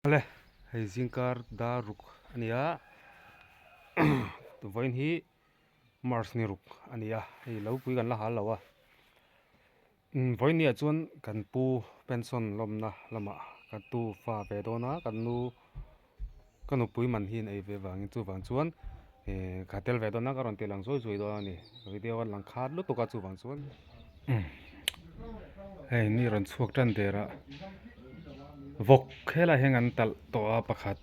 Awle, hei zingkar dar ruk a ni a, vawiin hi March ni ruk a ni a, hei lo pui kan la hal lo a, vawiin ni ah chuan kan pu pension lawmna lamah ka tu fa ve dawn a, kan nu ka nupui man hi an ei ve vangin chuvang chuan eh ka tel ve dawn a ka rawn ti lang zuai zuai dawn a ni video a lang khat lutuk a chuvang chuan hei ni rawn chhuak tan der a vawk helai hian an talh tawh a pakhat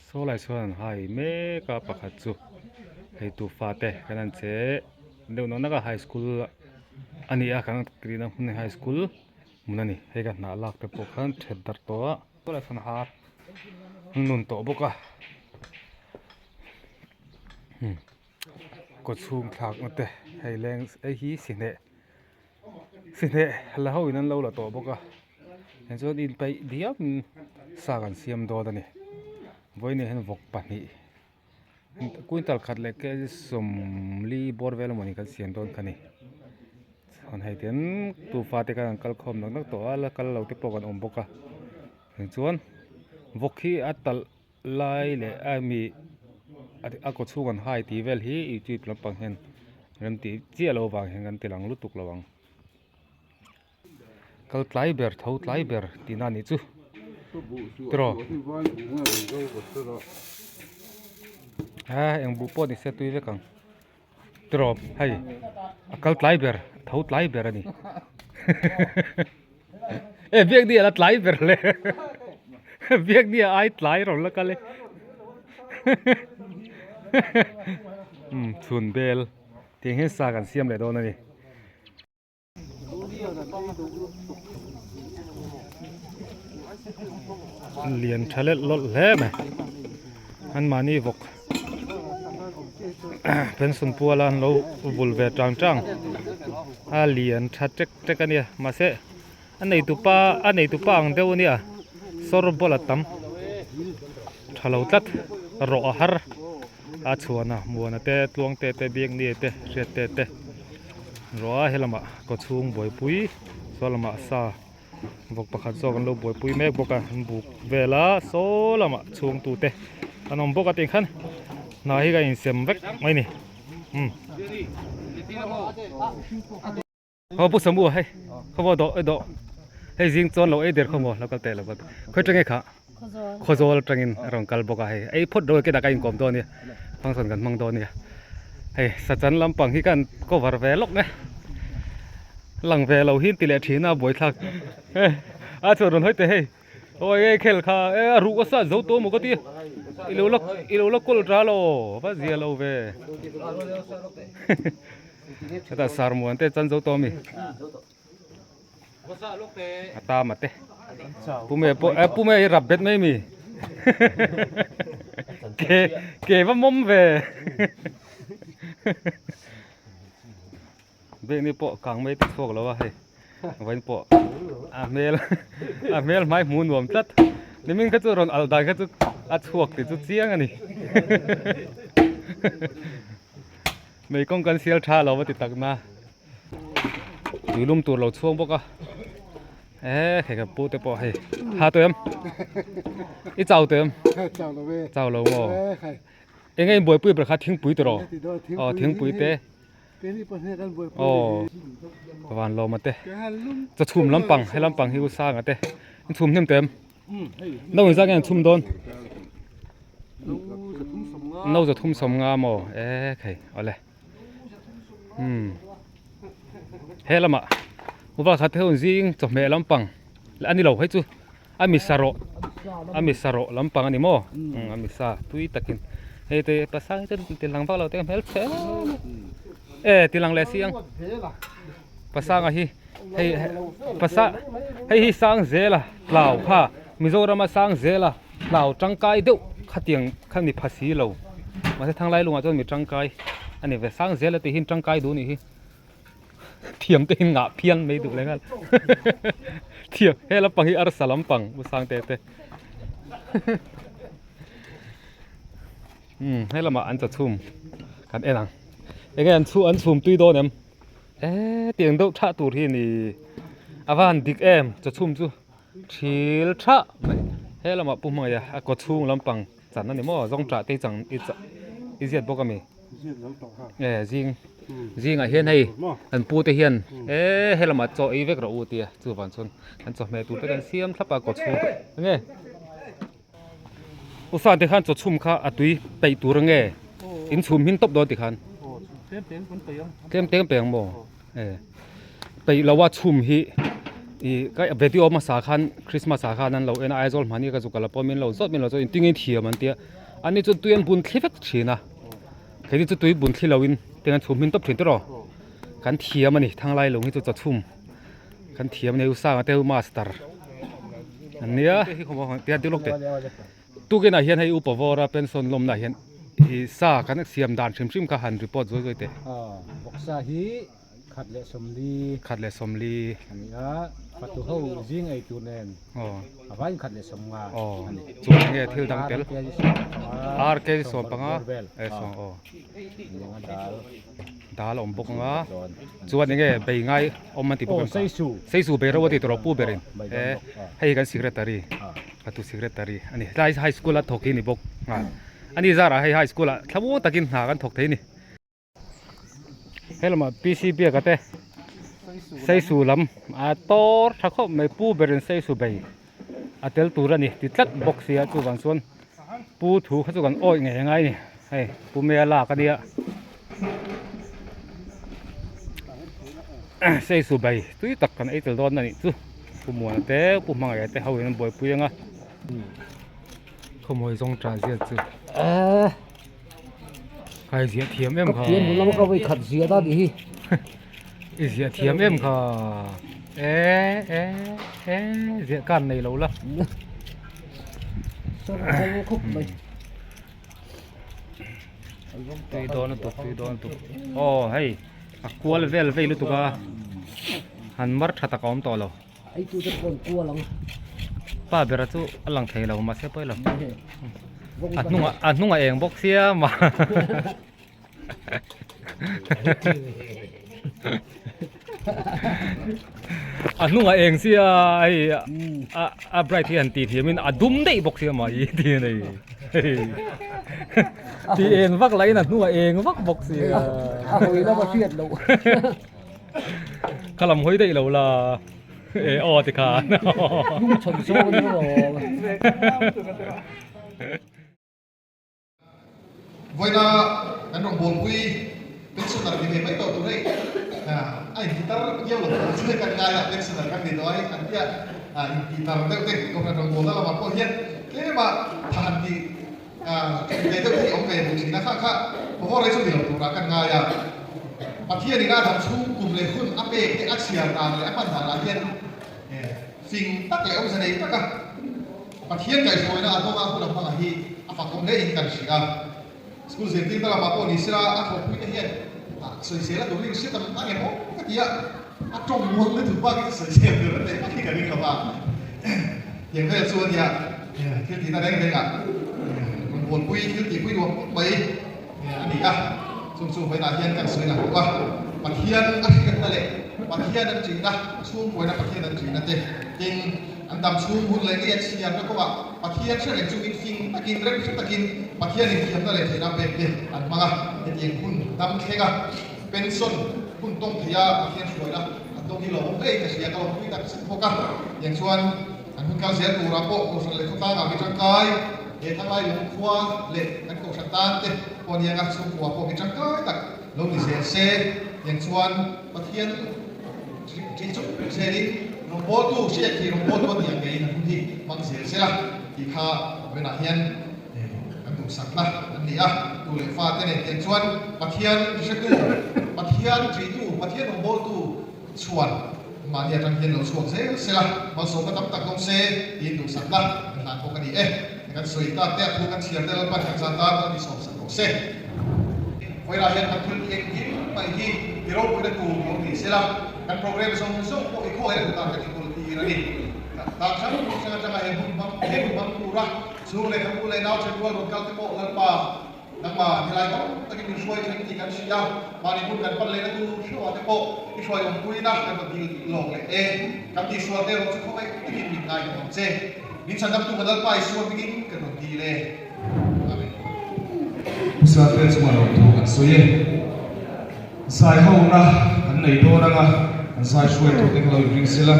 saw lai sawn an hai mek a pakhat chu hei tu fate kan han che deuh nawk nawk a high school a ni a kan tihna hmun hi high school hmun a ni hei ka hnah lak te pawh khan that darh tawh a. Tawlai sawn har nun tawh bawk a kaw chhung thlakna te hei leng hei hi sihneh sihneh la ho in an lo la tawh bawk a tichuan inpeih diam in sa kan siam dawn a ni vawiin ah hian vawk pahnih quintal khat leh kg sawmli bawr vel emawni kan siam dawn kha a ni chuan hei ten tufa te khan an kal khawm nawk nawk tawh a la kal lo te pawh kan awm bawk a tichuan vawk hi a talh lai leh a mi a kaw chhung an hai tih vel hi youtube lampang hian rem tih chiah loh avang hian kan ti lang lutuk lo ang. Kal tlai ber tho tlai ber tihna a nih chu tiraw a eng buh pawh ni se tui vek ang tiraw hei a kal tlai ber tho tlai ber a ni e biak ni a la tlai ber le biak ni a ai tlai rawn la kal e chhun bel tiang hian sa kan siam leh dawn a ni. Lian tha leh lawlh hle mai an mahni vawk pension puala an lo vul ve tang tang a lian tha tek tek a nia mahse a neitu pa a neitu pa ang deuh a nia sawr bawlh a tam tha lo tlat rawh a har a chhuana muana te tluang te te biak ni te hriat te te rawh a helamah kaw chhung buaipui saw lamah sa vawk pakhat zawk an lo buaipui mek bawk a an buk vel a saw lamah chhungtu te an awm bawk a tih khan hna hi ka insem vek mai ni umm. Aw pu Samu hei khaw dawh dawh hei zing chuan lo ei der khaw maw lo kal teh lo kal teh khawi tang nge kha Khawzawl atangin a rawn kal bawk a hei ei phawt ro ke dah ka inkawm dawn nia function kan hmang dawn nia hei sachan lampang hi kan cover ve lawk e lang ve lo hi an ti leh thin a buaithlak a chuan rawn hawi teh hei. Awi ei khel kha e a ruh a sat zo tawh maw ka ti i lo la i lo la kawl ta lo va zia lo ve hetah sarmuan te chan zo tawh ami a tam a te pume pawh e pume hi rap bet mai ami ke ke va mawm ve Bek ni pawh kang mai te chhuak lo a hei vawiin pawh a hmel a hmel hmai hmuh nuam tlat nimin kha chu rawn alh dan kha chu a chhuak tih chu chiang a ni mei kawng kan sial tha lo va ti tak na tuilum tur lo chhuang bawk a e hei ka pu te pawh hei ha tawh em i chau tawh em chau lo maw eng nge in buaipui ber kha thingpui tawh rawh aw thingpui te. Aw van lawma te chaw chhum lampang he lampang hi u sanga te in chhum hnem tawh em no inzah nge an chhum dawn no za thum sawm nga maw e khai awle umm he lamah uva khat ho zing chawhmeh lampang leh a ni lo hei chu a mi sa rawh a mi sa rawh lampang a ni maw a mi sa tui takin hei te pasang hi chuan ti lang vak lo te ka hmel chhe em e ti lang leh si ang pasanga hi hei pasa hei hi sang zela tlau kha Mizorama sang zela tlau tangkai deuh khatiang kha ni pha si lo mahse thanglai lungah chuan mi tangkai a ni ve sang zela tih hi tangkai duh a nih hi. Thiam te in ngah phian mai duh leh nghal thiam he lampang hi arsa lampang u sang te te um he lamah an chawchhum kan en ang enge an chhu an chhum tui dawn em e tiang deuh thah tur hi ni a van dik em chawchhum chu thil thah mai. He lamah pu hmangaih a a kaw chhung lampang chan a ni maw zawngṭah te chang i i ziat bawk a mi e zing zingah hian hei an pu te hian e he lamah chaw ei vek rawh u tia chuvang chuan an chawhmeh tur te kan siam thlap a kaw chhung enge u sa te khan chaw chhum kha a tui peih tur ange in chhum hmin tawp dawn tikhan tlem te kan peih ang maw. E peih lo a chhum hi ih ka video hmasa khan christmas ah khan an lo en a Aizawl hmani ka zuk a la pawh min lo zawt min lo zawt engtin nge thiam an tia ani chu tui an bun thli vek thin a keini chu tui bun thli lo in tiang an chhum hmin tawp thin tiraw kan thiam a ni thanglai lung hi chu chaw chhum kan thiam a ni u sanga te u master an nia Tukin ah hian hei Upa Vawra pension lawmna ah hian i sa kan siam dan hrim hrim kha han report zuai zuai teh. Aw, vawksa hi khat leh sawmli. Khat leh sawmli. A ni a, fatu ho zing ei tur nen a vaiin khat leh sawmnga a ni. Chuan enge thil dang tel? Ar kg 15. E sawm aw. Dal a awm bawk anga chuan enge bei ngai awm an ti bawk em kha? Seisu bei ro a ti tawh lo pu berin e hei hi kan secretary. Fatu secretary a ni tlai high school a thawk hi ni bawk nghal a ni zarah hei high school ah thlamuang takin hna kan thawk thei a ni helamah P C biak a te seisu lam a tawr tha khawp mai pu berin seisu bei a tel tur a ni ti tlat bawk sia chuvang chuan pu thu kha chu kan awih ngei angai a ni hei pu mea lak a nia seisu bei tui tak kan ei tel dawn a nih chu. Pu Muana te Pu Hmangaih te ho in an buaipui ang a khawmawi zawng tah ziat chu kai ziah thiam em kha thiam lama ka vei khat ziah ta tih hi i ziah thiam em kha e e e ziah kan nei lo la khawp mai tui dawn lutuk tui dawn lutuk aw hei a kual vel vei lutuk a han mar tha tak a awm tawh lo pa bera chu a lang thei lo mahse pawi lo a hnungah a hnungah eng bawk sia ma A hnungah eng sia hei a a bright hi han tih thiam in a dum daih bawk sia mah hi ti a nei hei ti eng vak lah in a hnungah eng vak bawk sia a hawi lama hriat loh ka lam hawi daih lo la e aw ti khan hnung chhawn zawng a ni maw. Vawiina kan rawn bawlpui pensioner ni ve mai tawh tur hei a intitar viau lo tur chu hei kan ngai a, pensioner kan ni tawh a hei an tia intitar deuh te kohhran rawn bawlna lamah pawh hian tlema tha han tih ṭhen ve deuh hi awm ve duh ṭhin a, kha kha haw rei chu ni lo turah kan ngai a, Pathianin a dam chhung kum leh hun a pek te a chhiar dan leh a hman danah hian fing tak leh awmze nei taka Pathian kaihhruaina a dawnga hun a hmanga hi a fakawm hle in kan hria. School zirtirna lamah pawh ni sela a thawhpuite hian sawisel a tur hi hre tam ang em aw ka ti a, a tawng muang lutuk bakin sawisel tur a neih vak hi ka ring lo va. Tiang vel chu a nia, thil tihna reng rengah rawn bualpui thil tihpui nuam khawp mai a ni a, chung chu vawiinah hian kan sawi lang bawk a, Pathian a hriatna leh Pathian an ṭihna, chhungkuaina Pathian an ṭihna te tin, An dam chhung hun leh ngei a chhiarna kawngah Pathian hre reng chungin fing takin, rem hre takin Pathianin thiamna leh theihna pek te an hmang a. Hetiang hun dam thlenga pension hun tawng theia Pathian hruaina an dawng hi lawmawm hle in ka hria, ka lawmpui tak zet bawk a. Tiang chuan an hun kal zel turah pawh Kohhran leh khawtlangah mi tangkai, he thanglai lungkhua leh kan Kohhran tan te pawh anianga chhungkua pawh mi tangkai tak lo ni zel se. Tiang chuan Pathian. Tih chu zelin rawngbawltu hriat hi rawngbawltu a nih ang ngeiin an hun hi hmang zel zel a tih kha vawiinah hian kan duhsakna an ni a. Tu leh fate nen tiang chuan Pathian hretu, Pathian ṭihtu, Pathian rawngbawltu chhuan mahni atang hian lo chhuak zel sel a, malsawmna tam tak dawng se tiin duhsakna kan hlan bawk a ni e. Kan sawi tak te a thu kan chhiar te Lalpan kan zan tan a ni sawmsak rawh se. Vawilah hian kan thil tih engkim mai hi i ropuina tur lo ni sela, kan program zawng zawng pawh i khawngaih a kutah kan inkawl tir a ni. Tak hrang hrang atanga he hmun hmang he hun hmang tura chhung leh kan u leh nau then rual rawn kal te pawh Lalpa Nangmah helai tam takin min hruai thleng tih kan hria a, mahni hmun kan pan lehna tur hreuh ah te pawh i hruai awmpuina kan rawn dil lawk leh e. Kan tihsual te erawh chu khawngaih takin min ngaidam ang che. Min chhandamtu kan Lalpa Isua hmingin kan rawn dil e. Amen. Pu Sate chuan rawn thu kan sawi e. Zai hona kan nei dawn anga kan zai hruai tur te kha lo inring sela.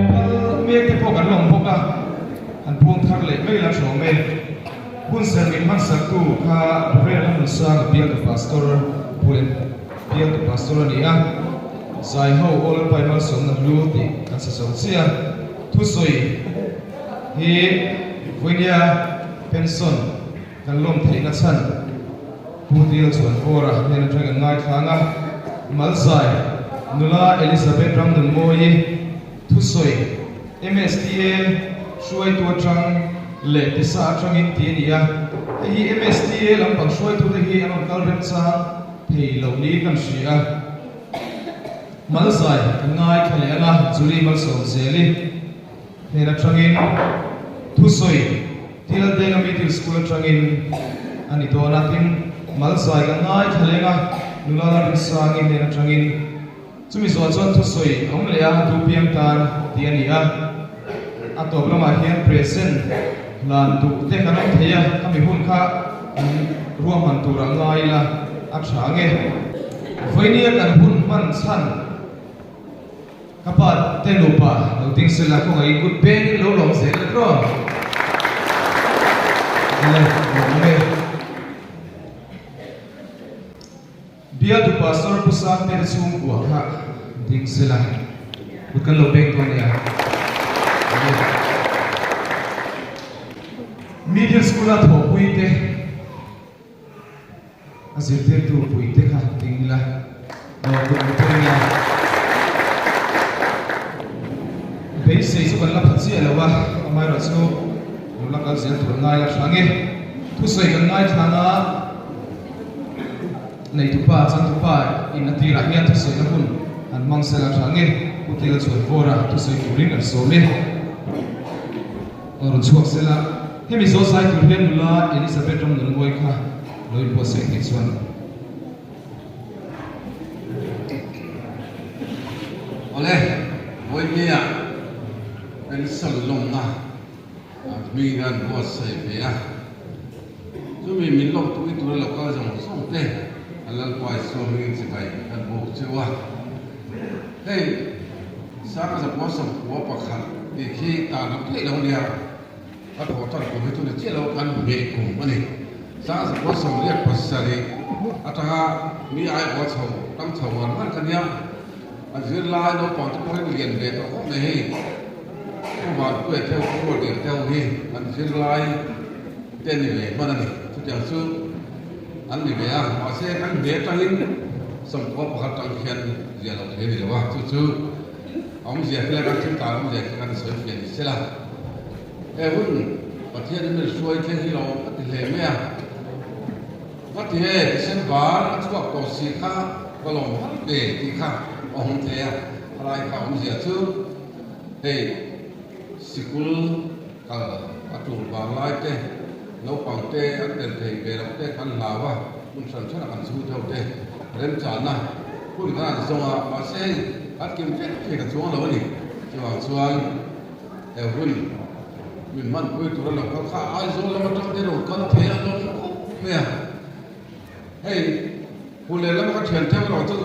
Kal mek te pawh kan lawm bawk a, an puang thar leh mai la ṭhawm e. Hun ser min hmansaktu kha Rev. Hmunsanga bialtu Pastor Phulen bialtu Pastor a ni a, Zaiho All Pai Malsawmna Hlu tih kan sa zo chiah a. Thusawi hi vawinia pension kan lawm theihna chhan Pu Dil chuan Vawra hnen atang kan ngaithlang a, Malzai nula Elizabeth Ramnunmawii thusawi MSTA hruaitu atang leh tisa atangin ti a ni a, hei hi MSTA lampang hruaitute hi an rawn kal remchang thei loh niin kan hria a. Malzai kan ngaithla leh ang a, Julie Malsawm Zeli hnen atangin thusawi Tildenga Middle School atangin a ni dawn a, tin Malzai kan ngaithla leh ang a, Nula Lalrinsangi hnen atangin chumi zawh chuan thusawi a awm leh a, Duhpiang tan tih a ni a, a tawp lamah hian present hlan duh te kan awm thei a, khami hun kha kan ruahman tur a ngai ila a tha nge. Vawinia kan hun hman chhan ka pa te nupa lo ding sela khawngaih kut pengin lo lawm zel la tawh. Awle lawm e. Bialtu Pastor Pu Sangte te chhungkua kha ding sela kut kan lo peng dawn nia. Middle School a thawhpui te a zirtirtu pui te kha ding ila aw kut lo peng ila. Beisei chu kan la pha chiah lo a, amaherawhchu lo la kal zel tur ngai la hrang e. Thusawi kan ngaithlang a. Neitupa, Chantupa in a tirah hian thusawina hun an hmang sel a tha nge? Pu Tila chuan vawr a thusawi turin an sawm e. Aw rawn chhuak sel a, hemi zawl zai tur hian nula Elizabeth Ramnunmawii kha lo inbuatsaih theih chuan. Awle, Vawinia pension lawmna hming an buatsaih ve a. Chumi min lawk tui tura lo kal zawng zawng te an Lalpa Isua hmingin chibai kan buk cheu a. Hei Sanga Zakua Sawmkua pakhat tih khi tan lam theih lo nia, a thawh tan kum hi chu ni chiah lo kan hmeh kum a ni. Sanga Zakua Sawmriat pasarih atanga mi aiawh chho tam chho ngar ngar ka nia. A zirlai naupang te pawhin lian ve tawh khawp mai hei. Pu Vanpuia te Pu Ruatlian te ho hi an zirlai te ni ve hman a ni. Chutiang chu an ni ve a, mahse kan hne atangin sawmkua pakhat atang khian zia loh thei a ni lo a, chu chu a awmzia khi la kan thil tan awmzia khi kan sawi fiah ni sela. He hun Pathian in min hruai thleng hi lo ka ti hle mai a. Ka ti e, thisen var a chhuak tawh si kha ka lawm har ve tih kha a awm thei a, khalai kha awmzia chu hei sikul kal a tul vang lai te, naupang te an tel thei ve loh te kan hlau a, hmun hran hran a kan chhung theuh te remchana hun khan an zawng a, mahse hei an kim vek thei ka chuang lo a ni. Chuvang chuan. He hun min hmanpui tura lo kal kha Aizawl lam atang te rawn kal thei a lawm khawp mai a. Hei hun leh lama ka thian theuh erawh chu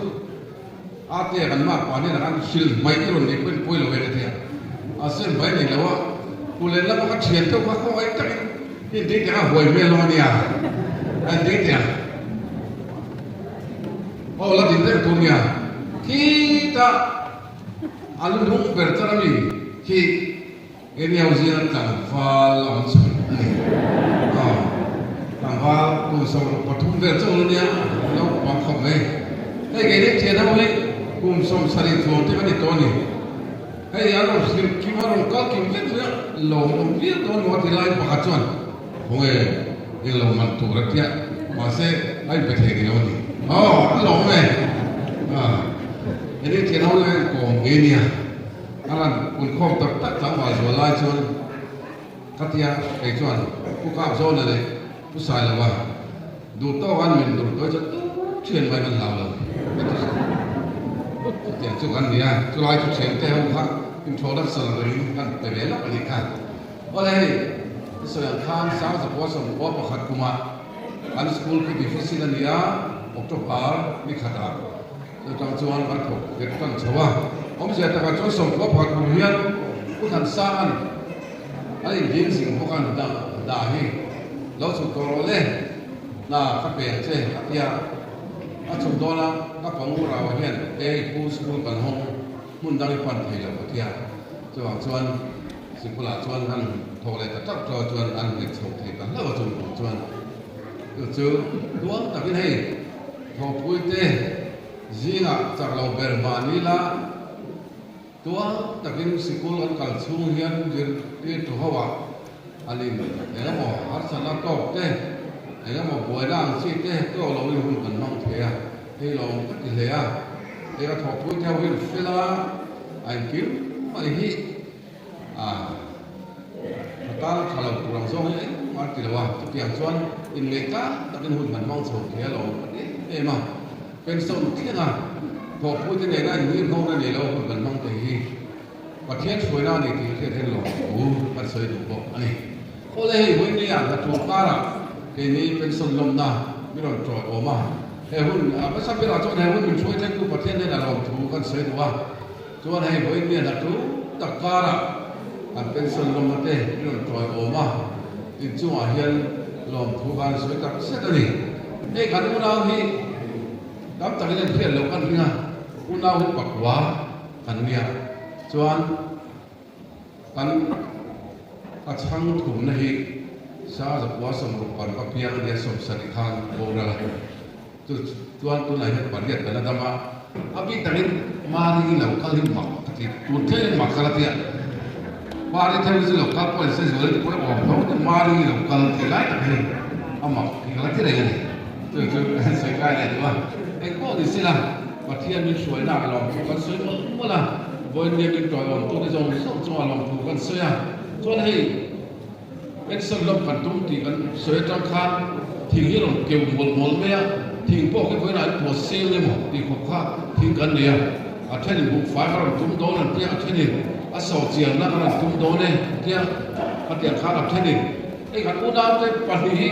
Atea kan mak pah hnenah khan hrilh hmaih i rawn nih pawhin pawi lo ve ka ti a. A sem hmai nei lo a, hun leh lama ka thian theuh kha khawngaih takin in ding teh a huai hmel hlawm a nia. A in ding teh a. Aw la din reng tur nia. Khitah a lu hnung ber char ami khi Area ho zinga tlangval a awm chhan a ni. Aw, tlangval kum 13 vel chauh lo nia, an lo pang khawp mai. Hei keini thian ho hi kum 70 chuang te kan ni tawh a ni. Hei an rawn hrilh kim a rawn kal kim vek mai a, lawm awm viau dawn maw a ti lai pakhat chuan khawnge eng lo man tur a tia, mahse a inpe thei ni lo a ni. Aw, a lawm e. Aw, keini thian ho hi a inkawm ngei nia. A rawn punkhawm tak tak tlangval zual lai chuan ka tia kei chuan Pu Kapzawna leh Pu Sailova duh tawk an min dur tawi chuan tu thian mai kan hlau lo ka ti hran. Chutiang chu kan ni a, chulai chu thiante ho kha inthawhna sal rengin kan pe ve lawk a nih kha. Awle hei i sawi ang khan Sangzapua 91 kumah kan school khi deficit a ni a, October ni khatah Chutang chuan kan thawk nghet tan chho a, awmzia takah chuan 91 kum hian Pu Thansanga'n a inhlim zing bawk a dah hi lo chhuk tawh rawh le, hna ka pe ang che a ti a, a chhuk dawn a, ka pangu rau hian ei pu school kan hawng hmun dang i pan thei lo a ti a, chuvang chuan sikulah chuan han thawk leh ta tauh tauh a chuan an nghet chho thei ta hlauh a chung kum chuan chu chu tuang takin hei. Thawhpuite zingah chak lo ber mahni la tual takin sikul an kal chhung hian zirtirtu ho ah an in eng emaw harsatna tawk te, eng emaw buaina ang chi te tawk lo in hun kan hmang thei a, hei lawm ka ti hle a, hei ka thawhpuite ho hian fel a, a inkim mai hi. A tha tan tha lo tur ang zawng hi engmah an ti lo a, chutiang chuan inngeih tlang takin hun kan hmang chho thei alawm ka ti em em a, pension thlenga thawhpuite nena inngir nghawng na nei lo hun kan hmang thei hi Pathian hruaina a ni tih ka hriat hian lawm thu kan sawi duh bawk a ni. Khawle hei Vawinia hnathawh karah keini pension lawmna min rawn tawih awm a, he hun a hmasa berah chuan he hun min hruai thlengtu Pathian hnenah lawm thu kan sawi duh a. Chuan hei vawiin mi a hla ṭul tak karah kan pension lawmna te i rawn tawi awm a, inchungah hian lawmthu khan sawi tak zet a ni. Hei kan unau hi tam takin an hriat loh kan ring a, unau hi pakua kan nia. Chuan kan ka chhang thumna hi 1966 a piang a nia, 70 khan boral a. Chu chuan tunah hian pariat kan la dam a, a bik takin Mari lo kal hi mak ka ti, tun thlengin mak ka la ti a, Mari theuh hi chu lo kal pawh inse zual hi pawh awm tho te Mari lo kal tih lai tak hi a mak hi ka la ti reng a ni. Chu chu kan sawi kai leh duh a, eng pawh ni sila Pathian min hruaina a lawmthu kan sawi mawlh mawlh a, vawiin nia min tawiawmtu te zawng zawng chunga lawmthu kan sawi a, chuan hei Pension lawm kan tum tih kan sawi atang khan thing hi rawn keu mual mual mai a, thing pawh khi vawiinah an pawh seng emaw tih khawp kha thing kan nei a, a thenin bukfai ka rawn tum dawn an tia, a thenin a saw chianna ka rawn tum dawn e an tia, khatiang khan a thenin hei kan unaute pahnih hi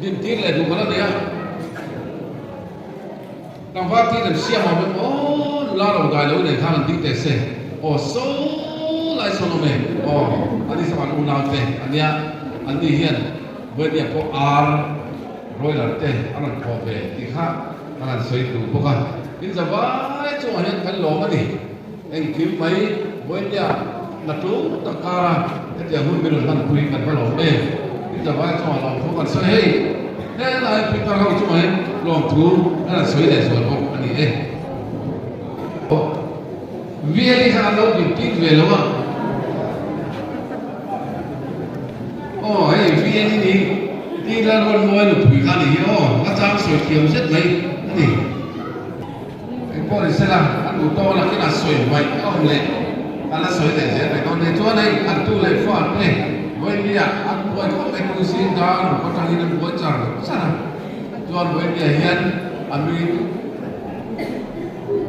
dintir leh duh kan la nei a, tlangval thil an siam awm em aw nula ro dai lo nei khan an ding teh se aw so lai sawn awm e aw ani saw an unau te ania an ni hian Vawihnia pawh ar broiler te an rawn thawh ve tih kha kan han sawi duh bawk a in zavai chungah hian kan lawm a ni engkim mai Vawihnia na tul tak kara hetiang hun min rawn hmanpui kan va lawm em in zavai chungah lawmthu kan sawi hei. Helai pitar ho chungah hian lawmthu an han sawi leh zual bawk a ni e. Viali kha an lo dintir ve lo a. Aw hei Viali ni ti la rawn mawi nupui kha a ni hi aw a chang sawi thiam zet mai a ni. Engpawh ni sela a duh tawk lakin a sawi hmaih a awm leh a la sawi leh zel mai dawn nia. Chuan hei an tu leh fa te Vawinia an buai khawp mai tu zing dar ruk atangin an buai char char a. Chuan Vawinia hian a mi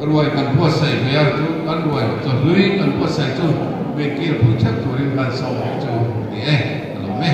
Ruai kan buatsaih ve a, chu kan ruai chawhlui kan buatsaih chu min kilpui theuh turin kan sawm bawk chu a ni e, ka lawm e.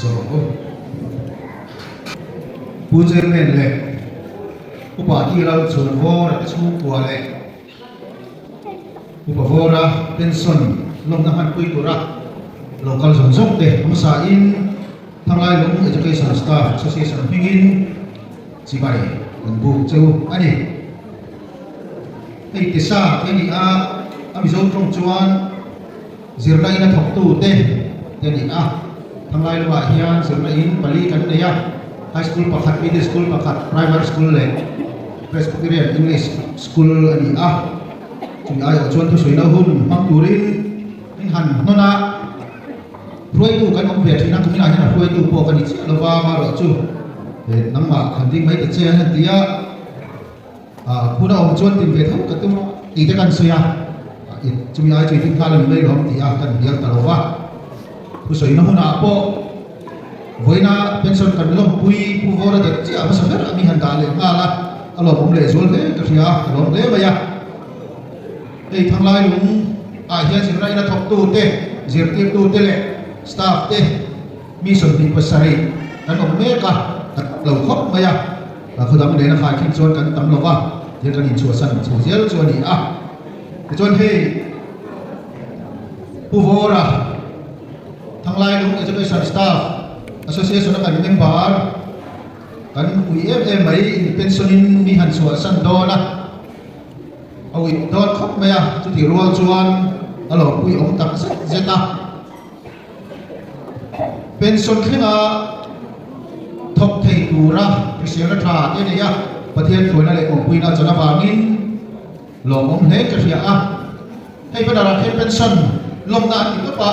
sawm ang u. Pu Chairman leh Upa Tiral Chhuanvawra te chhungkua leh Upa Vawra pension lawmna hmanpui tura lo kal zawng zawng te hmasa in Thanglailung Education Staff Association hmingin chibai kan buk cheu a ni. Hei ti sa te ni a, a Mizo tawng chuan zirna in a thawktu te te ni a. Thanglailungah hian zirna in pali kan nei a, High School pakhat, Middle School pakhat, Primary School leh Presbyterian English School a ni a. Chumi aiawh chuan thusawiina hun hmang turin in han hnawn a. Hruaitu kan awm ve thin a, kuminah hian a hruaitu pawh ka ni chiah lova, amaherawhchu nangmah han ding mai ta che an han ti a, hun a awm chuan tin ve tho ka tum a tih te kan sawi a, chumi ai chu i ding nghal a ni mai lo ang ti a kan hnial ta lova. Thusawiina hunah pawh vawiina pension kan lawmpui Pu Vawra dat chiah hmasa ber a mi han dah leh nghal a, a lawmawm lehzual hle ka hria a, ka lawm hle mai a. Hei Thanglai lung ah hian zirna ina thawktu te, zirtirtu te leh staff te mi 27 kan awm mek a, kan lo khawp mai a, khaw dang nena khai khin chuan kan tam lo va, tihian kan inchhuahsan chho zel chu a ni a. Tichuan hei Pu Vawra, Thanglai lung Education Staff Association a kan member, kan ui em em mai in pension in mi han chhuahsan dawn a. A uih dawn khawp mai a, chutih rual chuan a lo pui awm tak zet zet a. Pension thlenga thawk thei tura hriselna tha te a nei a, Pathian hruaina leh awmpuina chan avangin lawmawm hle ka hria a. Hei banner ah khian pension lawmna an ti tawp a,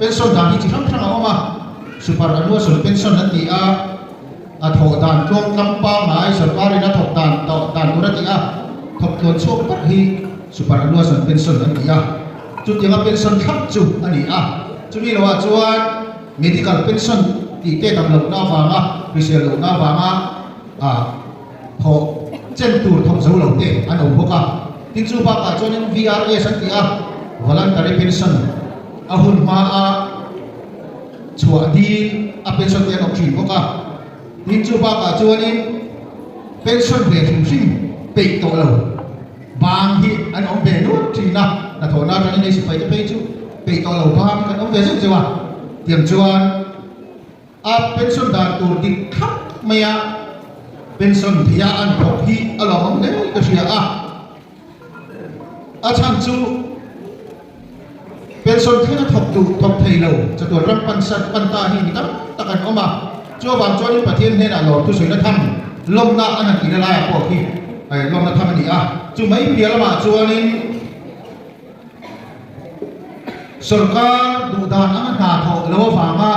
pension dan hi chi hrang hrang a awm a, super annual pension an ti a, A thawh dan tluang tlang pangngai sorkarin a thawk dan tawh dan tur a ti a, thawk tluan chhuak ber hi superannuation pension an ti a, chutianga pension thlap chu a ni a, chumi loah chuan medical pension tih te dam lohna avanga hrisel lohna avanga thawh chen tur thawk zo lo te an awm bawk a, tin chu bakah chuanin VRS an ti a, voluntary pension a hun hmaa. Chhuah dil a pension te an awm thin bawk a, tin chu bakah chuanin pension ve hrim hrim peih tawh lo bang hi an awm ve nual thin a, hnathawhna atangin hei sipai te phei chu peih tawh lo bang hi kan awm ve zeuh zeuh a, tiang chuan a pension dan tur dik thlap mai a pension theih a an thawk hi a lawmawm hle ka hria a. A chhan chu pension thlenga thawk duh thawk thei lo chatuan ram pan sat pan ta hi mi tam tak an awm a, chu avang chuanin Pathian hnenah lawm thusawiina tham lawmna an han tihna laiah pawh khi lawmna tham a ni a, chu mai piah lamah chuanin sorkar duhdan anga hna thawh lo avanga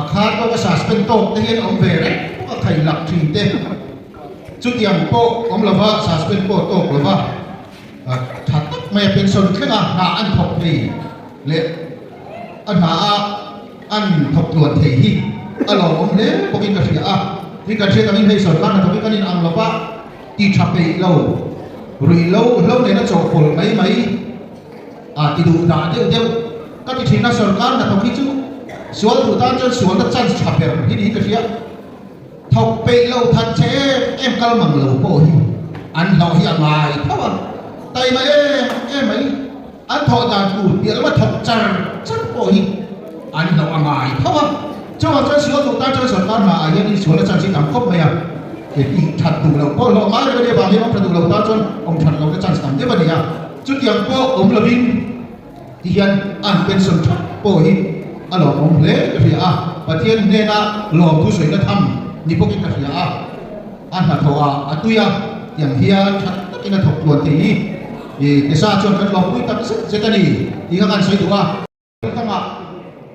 A khar tawk a suspend tawk te hian awm ve reng a khai lak thin te chutiang pawh awm lova suspend pawh tawk lova tha tak mai a pension thleng a hna an thawk thei leh a hna a an thawk tluan thei hi a lawmawm hle bawkin ka hria a tin kan hriat angin hei sorkar hnathawk hi kan in ang lova ti tha peih lo ruih lo hlo nena chawhpawlh mai mai A ti duh dah deuh deuh. Ka ti thin a, sorkar hnathawk hi chu sual duh tan chuan sualna chance tha ber hi niin ka hria. Thawk peih lo that che em em kal mang lo pawh hi an hlauh hi a ngai tho a, taima em em mai an thawh dan tur piah lama thawk char char pawh hi an hlauh a ngai tho a. Chuvang chuan sual duh tan chuan sorkar hna ah hian insualna chance hi tam khawp mai a, tih that duh loh pawh hlawh ngai reng a nih avang hian awm tha duh lo tan chuan awm that lohna chance tam deuh a ni a. Chutiang pawh awm lovin ti hian an pension thap pawh hi a lawmawm hle ka hria a, Pathian hnena lawmthu sawina tham ni bawkin ka hria a, a hnathawh ah a tui a, tiang hian tha takin a thawk tluan thei hi i Tesa chuan kan lawmpui tak zet zet a ni tih kha kan sawi duh a. Kawngah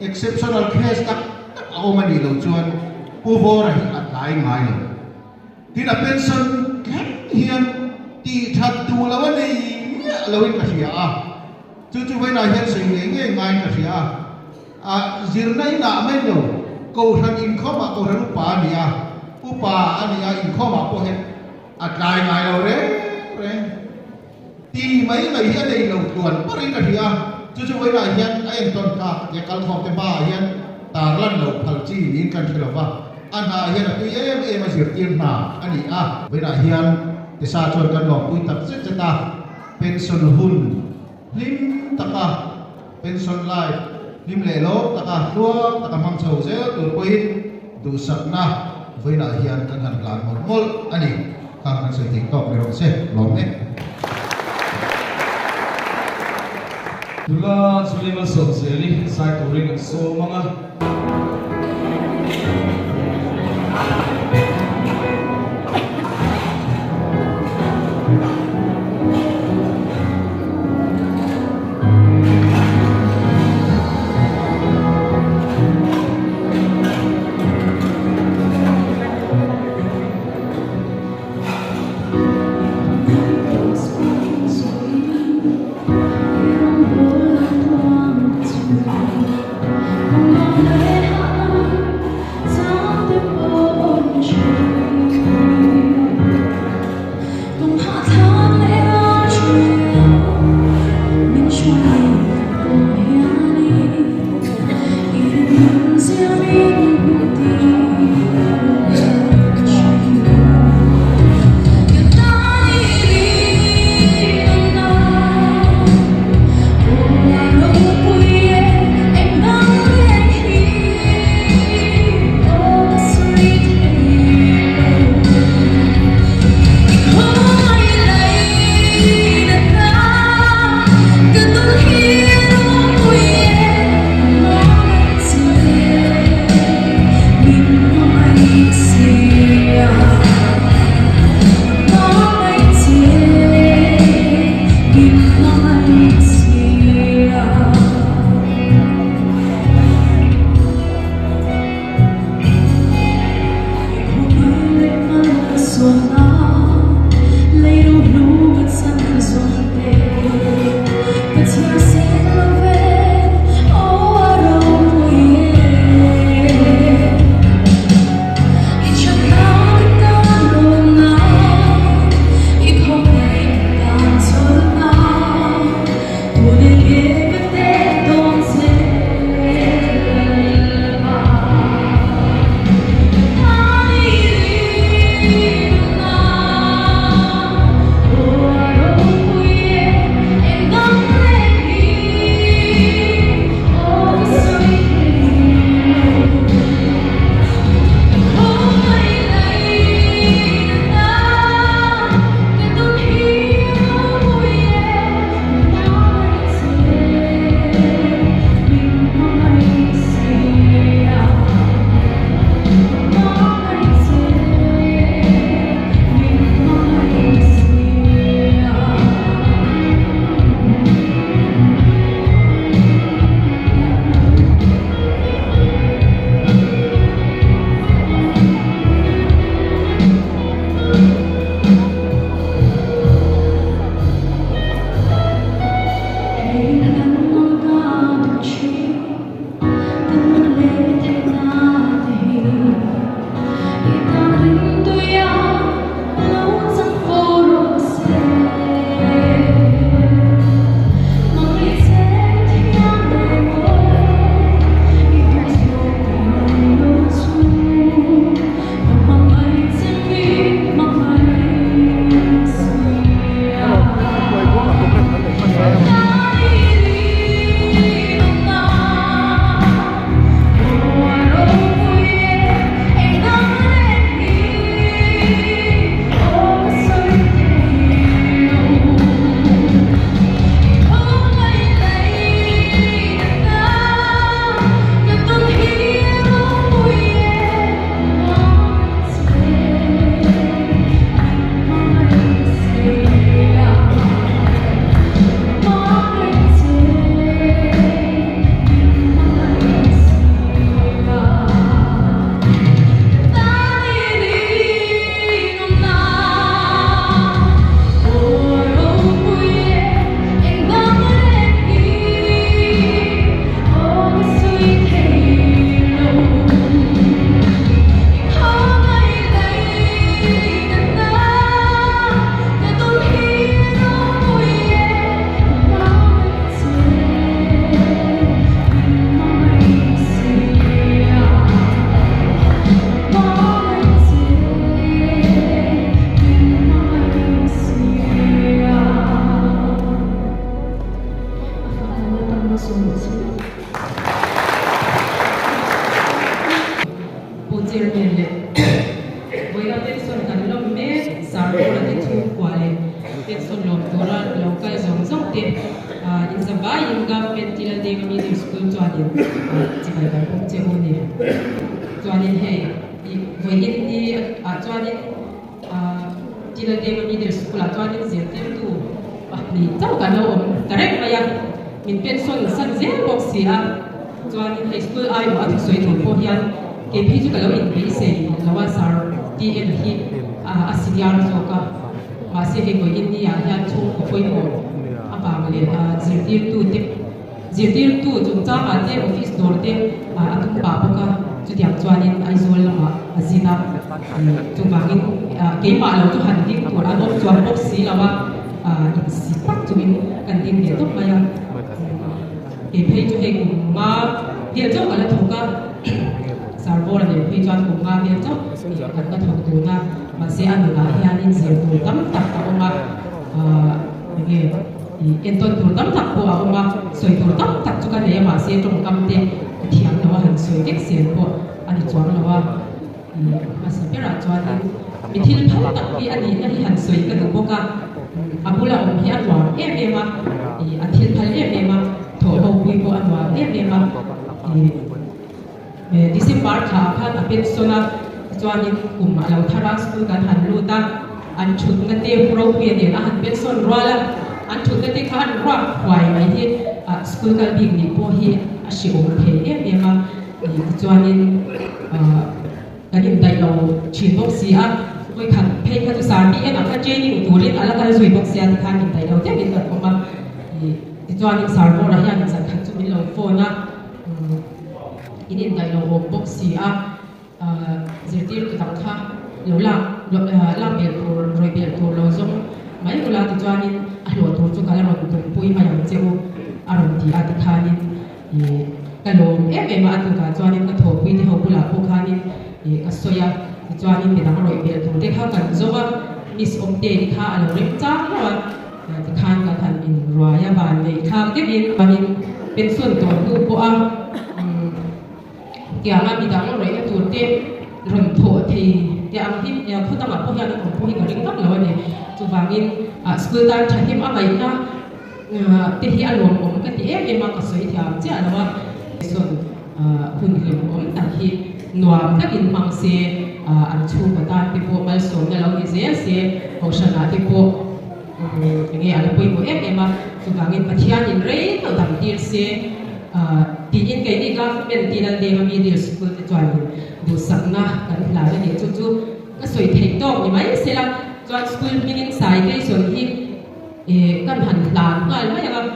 exceptional case tak tak a awm a nih loh chuan Pu Vawra hi a tlai ngai lo. Tin a pension thleng hian tih that duh lo a nei miah loin ka hria a, chu chu vawiinah hian sawi ngei ngei ngaiin ka hria a. A zirna inah mai lo, Kohhran inkhawmah Kohhran upa a ni a, upa a ni a inkhawmah pawh hian a tlai ngai lo reng reng. Ti mai mai hi a nei lo tluan parin ka hria a, chu chu vawiinah hian a entawn tlak tia kalkhawm te hmaah hian. tarlan loh phal chi niin kan hre lo va, a hna hian a tui em em a zirtir hna a ni a. Vawiinah hian Tisa chuan kan lawmpui tak zet zet a, pension hun hlim taka pension life hlim leh lawm taka hluang taka hmang chho zel tur pawhin duhsakna vawiinah hian kan han hlan mawlh mawlh a ni. Khang kan sawi theih tawk ni rawh se, lawm e. Nula Julie Malsawmzeli zai turin an sawm ang a. Pension lawm tura lo kal zawng zawng te in zavaiin Government Tilaldenga Middle School chuanin chibai kan awm che u a ni. Chuanin hei vawiin ni ah chuanin Tilaldenga Middle School ah chuanin zirtirtu pahnih chauh kan lo awm ta reng mai a, min pension san zel bawk si a. Chuanin hei school aiawh a thusawi tur pawh hian kei phei chu ka lo inbeisei lo a, Sir TN hi a senior zawk a, mahse hei vawiin ni ah hian chhungkaw pawimawh avang leh zirtirtu te zirtirtu chungchangah te office dawr te a tum pah bawk a, chutiang chuanin Aizawl lamah a zin a, chuvangin keimah lo chu han ding tur an awm chuang bawk si lo a, insi tak chungin kan ding ve tawp mai a. Kei phei chu hei kum nga vel chauh ka la thawk a, Sarbawla nen phei chuan kum nga vel chauh kan la thawk dun a, mahse a nunah hianin zir tur tam tak a awm a, enge entawn tur tam tak pawh a awm a, sawi tur tam tak chu ka nei a, mahse tawngkam te ka thiam lo a, han sawi vek zel pawh a ni chuang lo a, hmasa berah chuanin mi thil phal tak hi a nihna hi han sawi ka duh bawk a, a bula awm hi a nuam em em a, a thil phal em em a, thawhho pui pawh a nuam em em a, December thla ah khan a pension a, tichuanin kum a lo thar a, school kan han lut a, an thutna te ropuia nen a han pension rual a, an thutna te kha an ruak huai mai hi school kal bik nih pawh hi a hrehawm thei em em a. Tichuanin kan indaih lo thin bawk si a, vawikhat phei kha chu Sarpi enah kha training turin a la kal zui bawk sia tikhan indaih lo deuhin kan awm a. Tichuanin Sarbawra hian zankhat chu min lo phone a, in indaih lo awm bawk si a, zirtirtu dang kha lo lak lak belh tur, rawih belh tur lo zawng mai ula tichuanin a hlawh tur chu ka la rawn tumpui mai ang che u a rawn ti a tikhanin Ih, ka lawm em em a, a tukah chuanin ka thawhpui te ho bulah pawh khanin ih ka sawi a, tichuanin midang rawih belh tur te kha kan zawng a, Miss Awmtei kha a lo rem chang hlauh a, tikhan kan han inruai a, van neih thlak deuhin chuanin pension tawh hnu pawh a umm tianga midang rawihna tur te rawn thawh thei te ang hi khaw dangah pawh hian an awm pawh hi ka ring vak lo a ni, chuvangin ah school tan thahnem a ngaihna. Te hi a lawmawm ka ti em em a, ka sawi thiam chiah lo a. Sawn hun hlimawm tak hi nuam takin hmang se, an chhungkaw tan te pawh malsawmna lo ni zel se, Kohhranah te pawh enge a la pawimawh em em a, chuvangin Pathianin rei deuh dang tir se tiin keini government tin an deng a middle school te chuanin duhsakna kan hlan a ni. Chu chu ka sawi theih tawk ni mai sela, chuan school hmingin citation hi Ih, kan han hlan nghal mai ang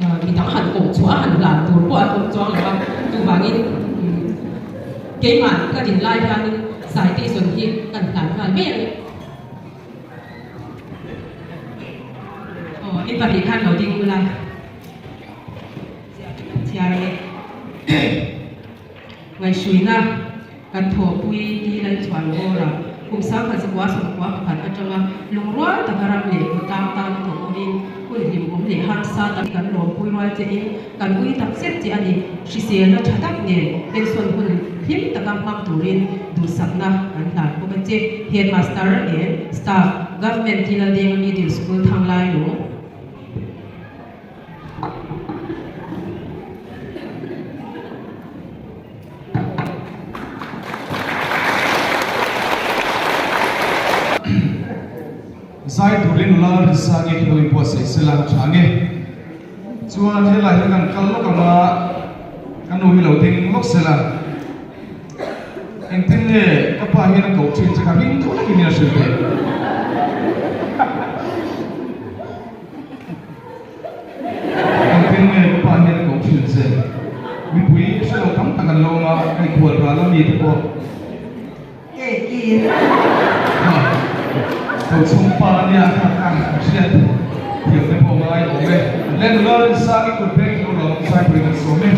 a, mi dang han koh chhuah a han hlan tur pawh an awm chuang lo a, chuvangin keimah ka din lai hianin citation hi kan hlan nghal mai a ni. Aw, in pahnih khan lo ding ula, chhiar ang e. Ngaihhruina kan thawhpui ti Lalchhuan Bawra kum sangkhat zakua sawmkua pakhat atanga lungrual taka ram leh khawtlang tan thawk awmin hun hlimawm leh harsa tak kan lawmpui rual chein kan ui tak zet che a ni. Hriselna tha tak nen pension hun hlim taka hmang turin duhsakna kan hlan bawk a che. Headmaster and Staff, Government Tilaldenga Middle School Thanglailung. Zai turin nula Rinsangi hi lo inbuatsaih sela a tha nge. Chuan helai hi kan kal lawk ang a, ka nu hi lo ding lawk sela. Engtin nge ka pa hian a koh thin che kha ring deuh lekin a hrilh ve. Engtin nge ka pa hian a koh thin che? Mipui hre lo tam tak an lo awm a, hei khual ral a mite pawh. Ha, Tochhung pa ania kha ka hriat thiam te pawh ngai awm e. Le nula Rinsangi kut beng lo lo Saipui kan sawm e.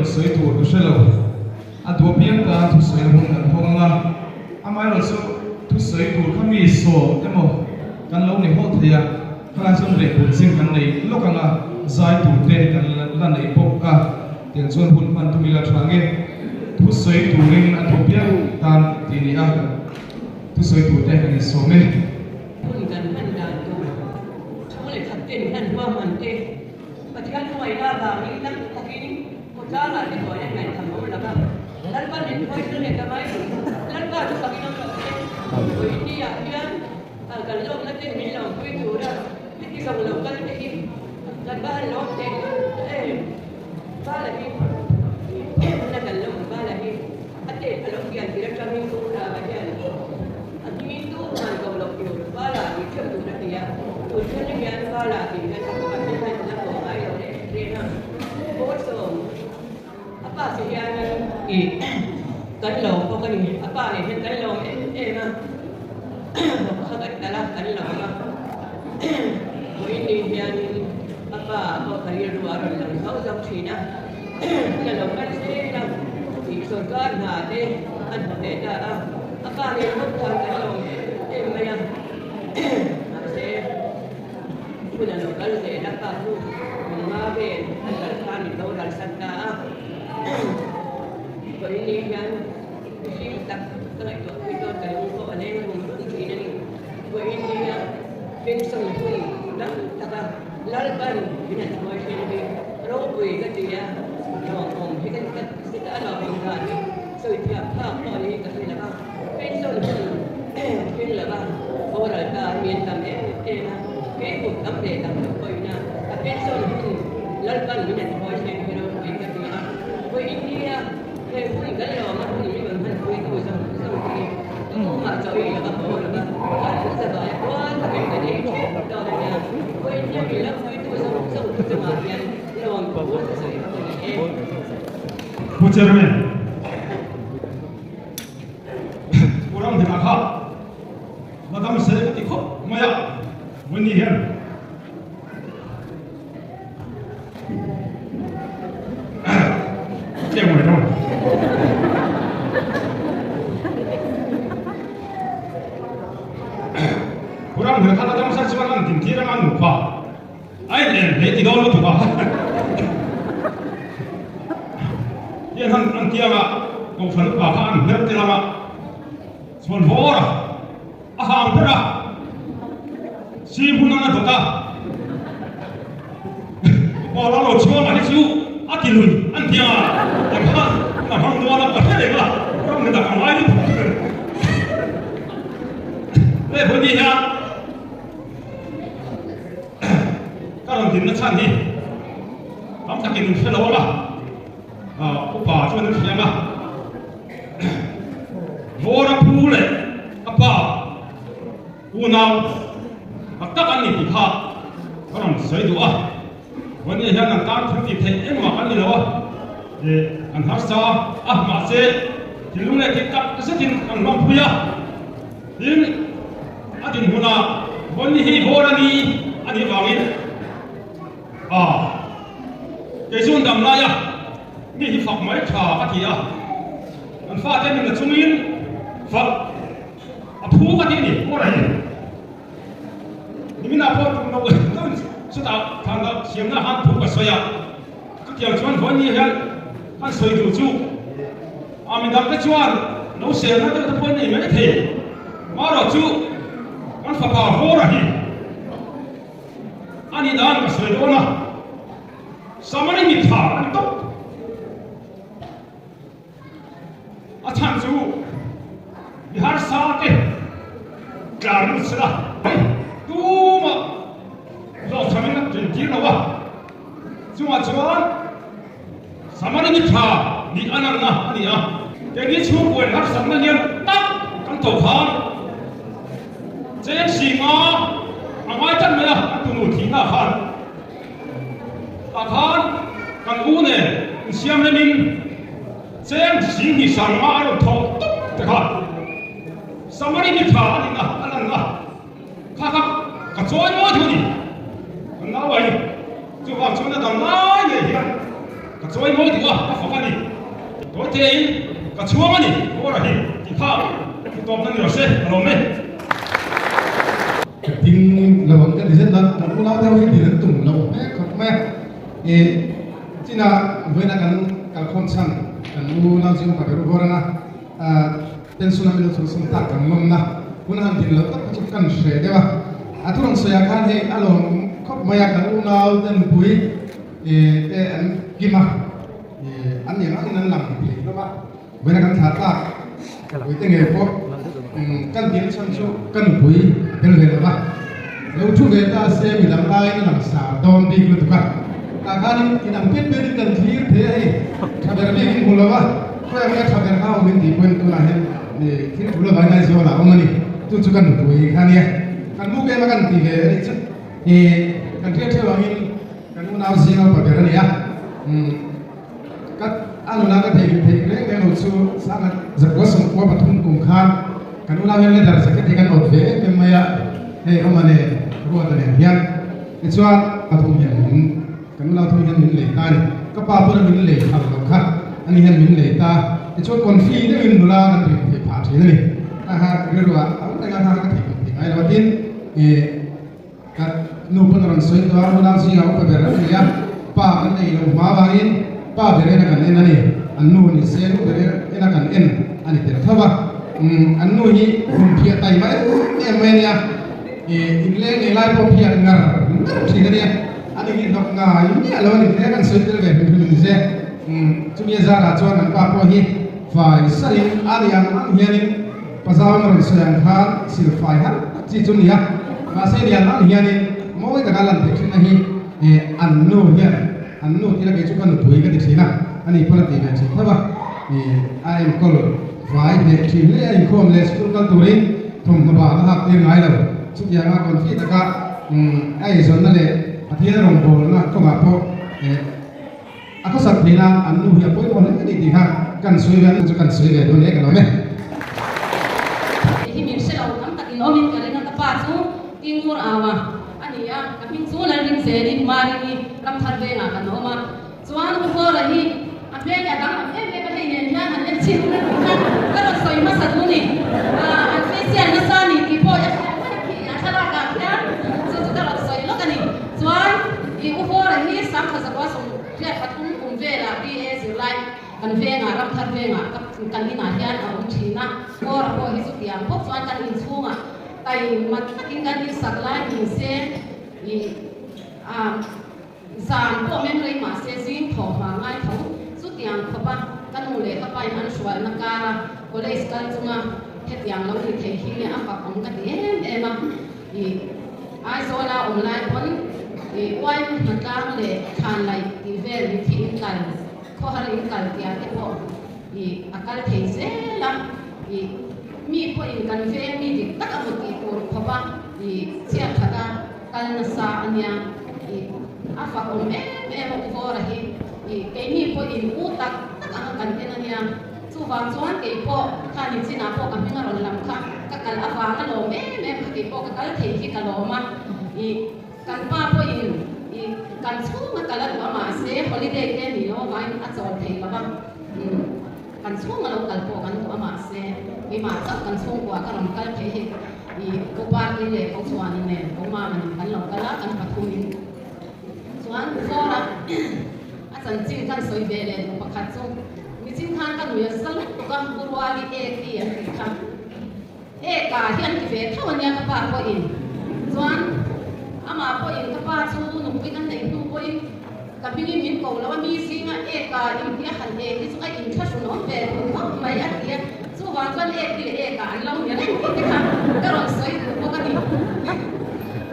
erawh sawi tur ka hre lo. A duh apiang tan thusawina hun kan hawng ang a, amaherawhchu thusawi tur kha mi sawm emaw kan lo ni hawh thei a, khalai chuan rehbun zing kan nei lawk ang a, zai tur te kan la nei bawk a, tiang chuan hun hman tum ila tha nge thusawi turin a duh apiang tan tih ni a, thusawi tur te kan insawm e. Hun kan hman dan tur thu leh khat ten hman huam ang te. Pathian hmangaihna avangin dam takin khawtlangah te hnuaia ngaihtham awm lova Lalpa min phawi tel leh ta mai. Lalpa chu fakin awm lo se, Puihni-ah hian kan lawmna ten min lo pui tura heti zawng lo kal te hi kan va han lawm teh em. Vala hi na kan lawm Vala hi a tet a lo pian tir atangin Pu Rama hian a hming tu han ko loh tur Vala tih theuh tur a ti a, tun thleng hian Vala tih hian a pakhat te hian la ko ngai lo reng reng a, Bawlsawm a pa si hian ih kan lawm bawk a ni, a pa nen hian kan lawm em em a, kha kan kal a kan lawm a, vawiin hian a pa pawh ka rilru a rawn lang zauh zauh thin a. Hun a lo kal zel a, tih sawrkar hna te an hmu ve ta a, a pa nen bawk khan kan lawm em em mai a, mahse hun a lo kal zel a, pa chu kum nga vel an kal khan min boral san ta a, vawiin hian mihring tak ka ngaihtuah pui dawn ka lung pawh a leng rum rum thin a ni, vawiin hian pension hun tam taka Lalpan min han hruai thin hi ropui ka ti a, lawmawm hi ka ka ti a lawmawm dan hi sawi thiam phak pawh ni ka hre lo va, pension hun thleng lo va boral ta hi an tam em em a, kei kum tam leh tam loh pawhin a a pension hun Lalpan min han hruai thin hi ropui ka ti a, vawi India he hun kan lawm a hun min rawn hmanpui tu zawng zawng te hi ka awmah chaw ei lo va haw lo va, kan zavai kual takin kan ei theuh dawn a nia. Pu Chairman, Pu Ramhina kha la dam se ka ti khawp mai a, Winnie hian chiang mai dawn. Pu Ramhmel kha la dam sar chuan an dintir anga nupa a in en hle ti dawn lutuk a. Hian han an tianga Kohhran upa kha an hmer tel anga chuan vawr a a hang ber a si hun anga dawt a upa la lo chhuang a hi chu a ti lui an tianga eng kha a hmang dawn a ka hre reng a Pu Ramhmel a ka ngai lutuk. Hei vawi ni hian ka rawn dinna chhan hi tam takin min hre lo ang a, upa chuan an hria ang a, Vawra pu leh a pa unau tak tak an ni tih kha ka rawn sawi duh a, vawi ni hian an tan thil tih theih engmah kan ni lo a, an harsa a, mahse thinlung leh tih tak zetin kan hlawmpui a. Tin, a dinhmunah Vawnni hi vawr a ni a nih vangin a kei chu an dam lai a, mi hi fak mai tha ka ti a, an fate nunna chungin fak a phu ka ti a ni, vawr a hi. Niminah pawh tum lo deuhin chutah thlan dah siamna khan thu ka sawi a, chutiang chuan Vawnni hian kan sawi duh chu. A midangte chuan lo selna deuh te pawh an nei mai thei. Marawh chu kan fapa Hora hi a nih dan ka sawi dawn a, Samari mitha a ni tawp. A chhan chu mi harsa te tlar lut sela tumah hlawhchhamin a tlin tir lo a, chungah chuan Samari ni tha nih a lanna a ni a, keini chhungkuain harsatna lian tak kan tawh khan cheng singa a ngai tan mai a, kan tunu thihna khan tah khan kan u nen insiam remin cheng sing hnih sanga a rawn thawh tawp te kha Samari ni tha a nihna a lanna. Kha kha ka chawi mawi thu a ni. Kan nau a hi chuvang chuan a dang lai ngei hian. Ka chawi mawi duh a, ka fak a ni. Tawi tein ka chhuang a ni, Kawra hi ti kha ti tawp na ni rawh se, ka lawm e. Ka ding lo ang ka ti zet a, kan unau deuh hi din an tum lo hmek khawp mai a. I chinah vawiina kan kalkhawm chhan kan unau zing upa ber u vawr anga pension a min lo chhuahsan tak kan lawmna hun a han din loh tak kha chu kan hre deuh a. A thu rawn sawi ah khan hei a lawm khawp mai a, kan unau te nupui te an kim a, an nih ang angin an lang thei hlawm a, vawiina kan thlah tlak puite ngei pawh kan dil chhan chu ka nupui a tel ve lo va, lo thu ve ta se mi dang aiin a lang sar dawn bik lutuk a, tah khanin in ang pet petin kan thlir thei a hei tha ber bik in hmu lo va, khawi ang nge tha ber kha awm in tih pawhin tunah hian thil thu lovah in Aizawl ah awm a ni, chu chu ka nupui kha nia, kan muk em a kan ti ve a nih chu, kan hriat theuh angin. Kan unau zing a upa ber a ni a, ka a nuna ka thei theih reng reng lo chu sangha zakua sawmkua pathum kum khan kan unau hian leather jacket hi kan awt ve em em mai a, hei awma nen Ruata nen hian tichuan pathum hian min kan unau thum hian min lei ta a ni, ka pa pawn a min lei phal lo kha ani hian min lei ta tichuan confi deuhin nula kan rin theih phah thin a ni, kha kha rilruah a awm reng a kha kha ka theih thei ngai lo a tin ih. Ka nu pawn a rawn sawi tawh a, unau zingah upa ber an ni a, pa kan nei lo hma avangin pa ber ena kan en a ni, an nu ni se nu ber ena kan en a ni tel tho va, an nu hi hun phiah tai mai em mai a nia, inleng nei lai pawh phiah ngar ngar thin a nia, a ni hi hnawk ngai miah lo a ni hle, kan sawi tel ve hrim hrim a ni se, chumi a zarah chuan an pa pawh hi fai sarin a ni ang ang hianin. Pazawn a rawn sawi ang khan silfai har tak chi chu nia, mahse lian ang hianin mawi taka lan theih thinna hi eh an nu hian an nu tila kei chu ka nupui ka ti thin a, ani pawn a ti ve thin tho a, eh a enkawl vai hneh thin hle a inkhawm leh school kal turin thawmhnaw ban a hak tir ngai lo, chutianga confi taka umm a eizawnna leh Pathian rawngbawlna kawngah pawh eh. A khawsak theih nan an nu hi a pawimawh hle a ni tih kha kan sawi ve a, chu kan sawi ve dawn hle ka lawm e. Hei hi min hre lo tam takin awmin ka ring a, ka pa chu Tingur Aua a ni a, ka hming chu Lalrinzelin Marini Ramthar vengah kan awm a, chuan U Vawra hi a hmel hi a danglam em em a, hei nen hian han en chhin kha ka rawn sawi hmasa duh ni, an facial nasa ni tih pawh a hriat mai khi a thlalak ah khian chu chu ka rawn sawi lawk a ni, chuan. I U Vawra hi Sangkha Zakua Sawmriat pathum kum velah BA zirlai kan vengah Ramthar vengah ka kan inah hian a awm thin a, Vawra pawh hi chutiang bawk chuan kan inchhungah taima takin kan insak lai ni se i a zan pawh mem rei mah se zing thawh hma ngai tho chutiang khawpa ka nu leh ka pain an hrualna kara college kal chunga hetiang lo ni thei hi nge a fak awm ka ti em em a. I Aizawla awm lai pawn i uai hnatlang leh thlan laih tih vel mithi in kal, khawhar in kal tia te pawh i a kal thei zel a, i mi pawhin kan veng mi dik tak a maw tih tur khawp a i chhiat that a kal nasa a nia, i a fak awm em em a u Vawra hi i keini pawhin u tak tak ang a kan en a nia. Chuvang chuan kei pawh khani chinah pawh ka hming a rawn lam kha ka kal avang a lawm em em kha kei pawh ka kal thei hi ka lawm a, ih kan pa pawhin ih kan chhunga kal a duh a mahse holiday te ni lo avangin a chawl thei lo va, umm kan chhunga lo kal pawh kan duh a mahse keimah chauh kan chhungkua ka rawn kal thei hei ih Pu Party leh Pu Chhuani nen Pu Mama nen kan lo kal a kan pathumin chuan Vawra a chanchin kan sawi ve leh duh pakhat chu. Nichin khan ka nui a za lutuk a, Pu Ruali ek hi an tih kha. Ek ah hi an ti ve tho ania ka pa pawhin. Chuan amah pawhin ka pa chu nupui kan neih hnu pawhin ka hmingin min ko lo a, mi zinga ek ah in tih a han ek hi chu a inthlahrun awm ve duh khawp mai a ti a. Chuvang chuan ek hi leh ek ah an lo ni reng tih te kha ka rawn sawi duh bawk a ni.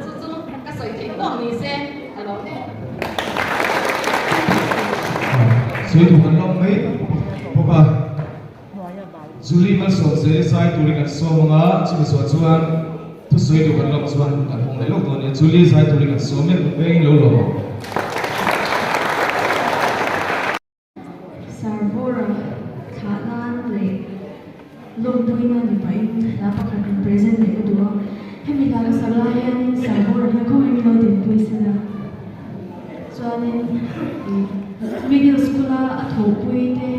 Chu chu ka sawi theih tawk ni se ka lo em. Sawi duh kan lawm mai bawk a, Julie malsawm zel zai turin kan sawm ang a, chumi zawh chuan thusawi duh kan lawm chuan kan hawng leh lawk dawn a nia, Julie zai turin kan sawm mek vengin lo lawm ang. Sarvawra thlah nan leh lawmpuina ni pahin hla pakhat rawn present leh ka duh a, hemi hla ka sak lai hianin Sarvawra hian khawngaih min lo dinpui sela chuanin ih. Middle School a a thawhpui te,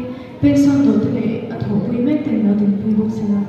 pension tawh te leh a thawhpui mek ten lo dinpui bawk se la.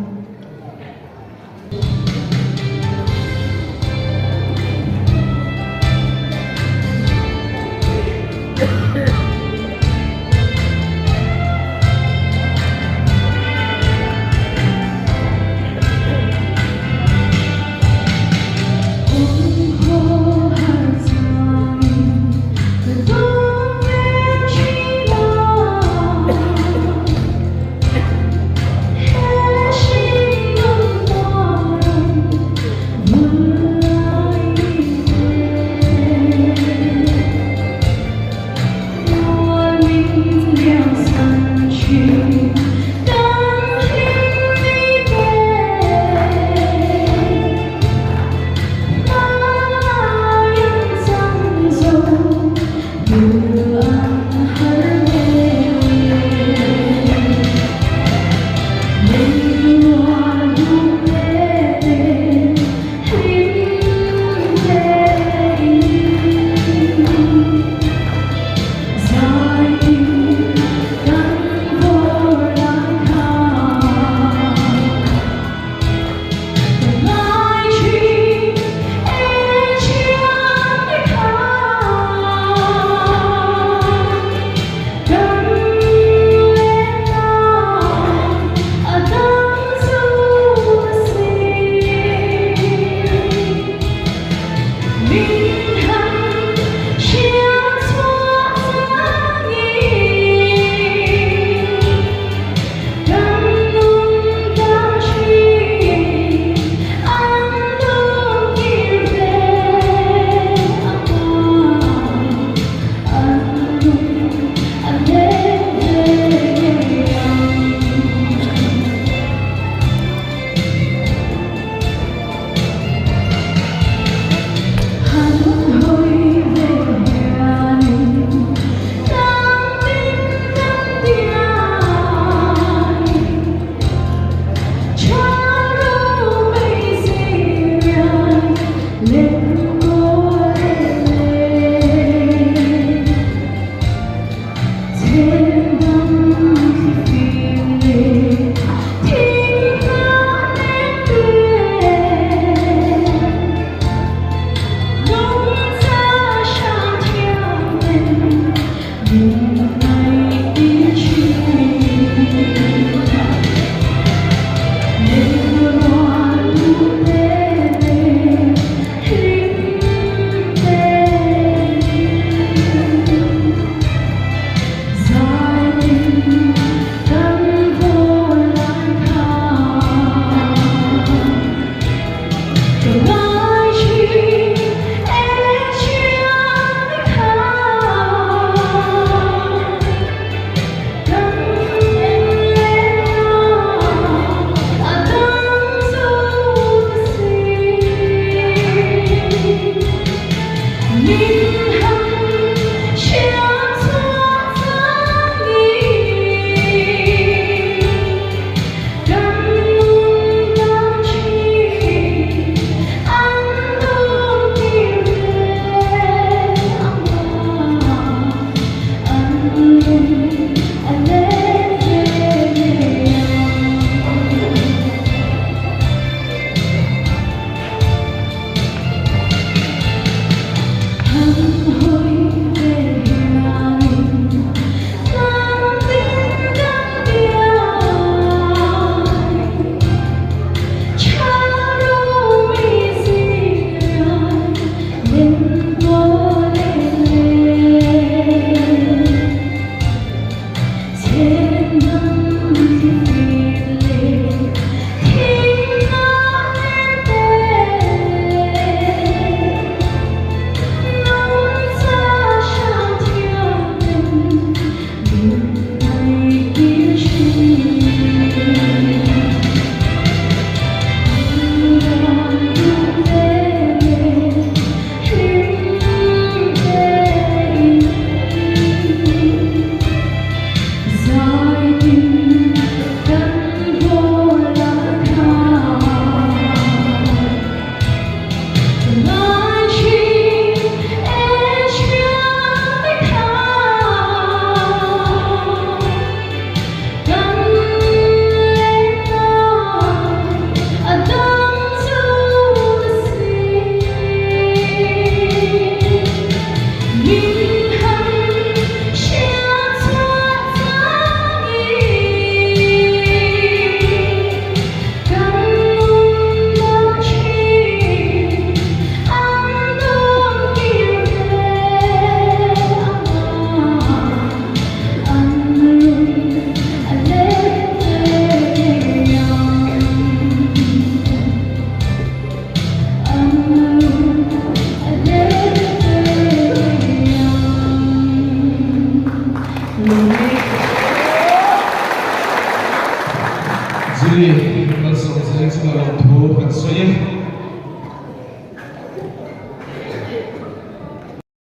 Rinzeli Malsawmzeli chungah lawmthu kan sawi e.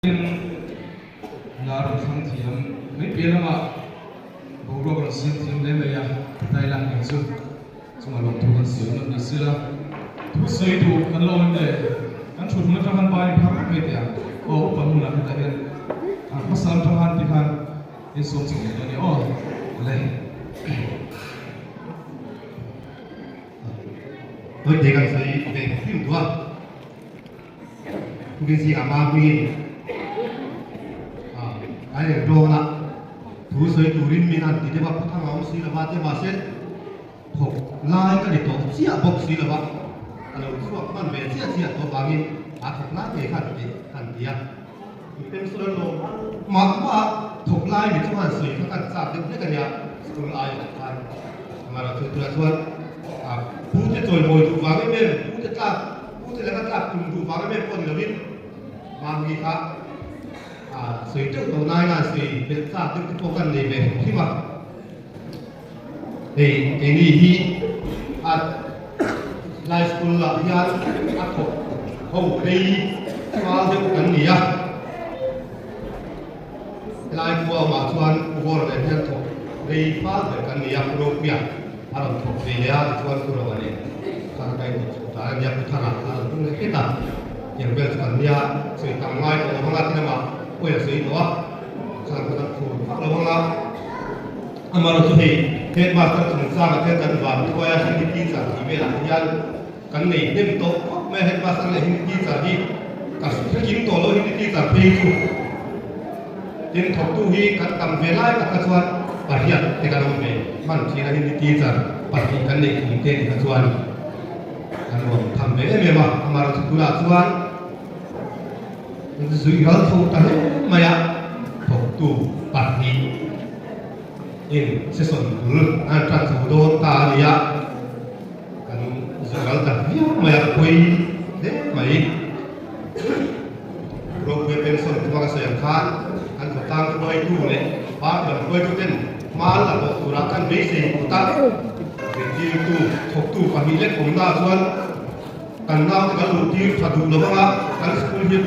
Tin, hla rawn thlang thiam mai piah lamah boruak rawn siam thiam hle mai a, Thailand eng chu chungah lawmthu kan sawi awm ni sila. Thu sawi duh kan la awm em le? Kan thu hmun atang khan bai phar vek mai teh ang. Aw upa hmunah hetah hian hmasa lam atang khan tikhan insawm chho leh dawn a ni aw. Le. Tawite kan sawi ve hrim duh a. Tukin zingah Mami a en dawn a, thu sawi turin min han ti deuh a, Pu Thanga awm si lova tia mahse thawk lai ka ni tawh chiah bawk si lova, a lo chhuak hman ve chiah chiah tawh vangin a thawk lai ngei kha han ti a, mi pencil an lawm mah mah a, thawk lai ni chu han sawi kha kan chak deuh hlek a nia, school aiawh khan amaherawhchu tunah chuan Pu te chawimawi duh vang em em, Pu te tlak Pu te laka tlak tum duh vang em em pawh ni lovin mahni kha sawi teuh tawh nain a sawi belh tlak deuh te pawh kan nei ve hrim hrim a. Hei keini hi a lai school ah hian a thawk ho phei fal deuh kan ni a. Helai khua awmah chuan Pu Vawra nen hian thawk rei fal ber kan ni a, Pu Ropuia a rawn thawk ve leh a, tichuan Pu Roa nen khan ka inthawk chhuah ta a nia, Pu Thanga a rawn tung leh hret a, tiang vel chu kan nia, sawi tam ngai tawh lo anga ti lamah pawi a sawi tawh a, khan kan han phur vak lo anga, amaherawhchu hei headmaster chungchangah te kan van thuai a, Hindi teacher tih velah hian Kan nei hnem tawh khawp mai a, headmaster leh Hindi teacher hi ka hre kim tawh lo, Hindi teacher phei chu tin thawktu hi kan tam ve lai tak kha chuan pariat te kan awm ve hman thin a, Hindi teacher pahnih kan neih kum te ni kha chuan kan rawn tham ve em em a, amaherawhchu tunah chuan zui ral tho ta hle mai a, thawktu pahnih in session bul an tan chho dawn ta a ni a. Kan zual ta viau mai a, pawi hle mai. Ropui pension hma ka sawi ang khan kan khawtlang hruaitu leh party lam hruaitu ten hma la tawh turah kan beisei kawta zirtirtu thawktu pahnih lek awmna chuan kan naute kan luh tir tha duh lo anga kan school hi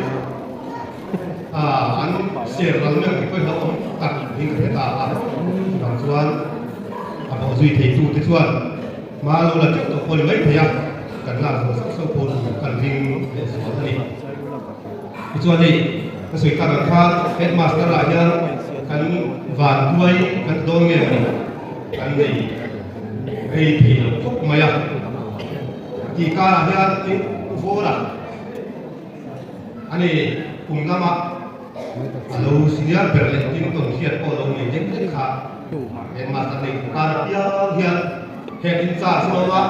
an ser ral mek tih pawhin hlauhawm tak niin ka hre ta a. Chuvang chuan a bawhzui theitu te chuan Hma lo la teuh tawh pawh ni mai thei a, kan lak zawh sauh sauh pawh tur kan ring leh zual a ni. Tichuan hei ka sawi tak ang khan headmaster ah hian kan van tuai kan ti dawn nge maw ni, kan nei rei thei lo khawp mai a. Tih karah hian tin U Vawra a ni kum lama a lo senior ber leh tin tawn hriat pawh lo nei lek lek kha headmaster nei kum kar apiang hian He in charge chu a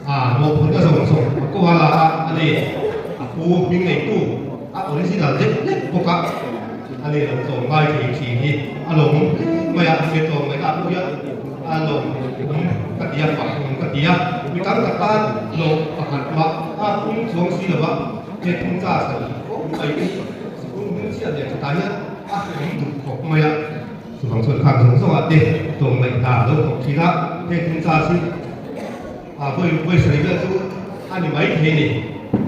a mawhphurhna zawng zawng a ko a la a, a ni a pu hming neitu a original lek lek bawk a, a ni lo tlawm ngai thei thin hi a lawmawm hle mai a, hemi tlawm ngaihna pawh hian a lawmawm ka ti a, fak awm ka ti a, mi tam tak tan lawm pakhat mah a pung chuang si lo va, he phung charge a ni khawp mai, sikul hming chhiat leh thatah hian a hrehawm duh khawp mai a. Chuvang chuan khang zawng zawngah te tlawm ngaih hna lo thawk thin a, heng thil charge hi a vawi vawi sawi vel chu a ni mai thei a ni.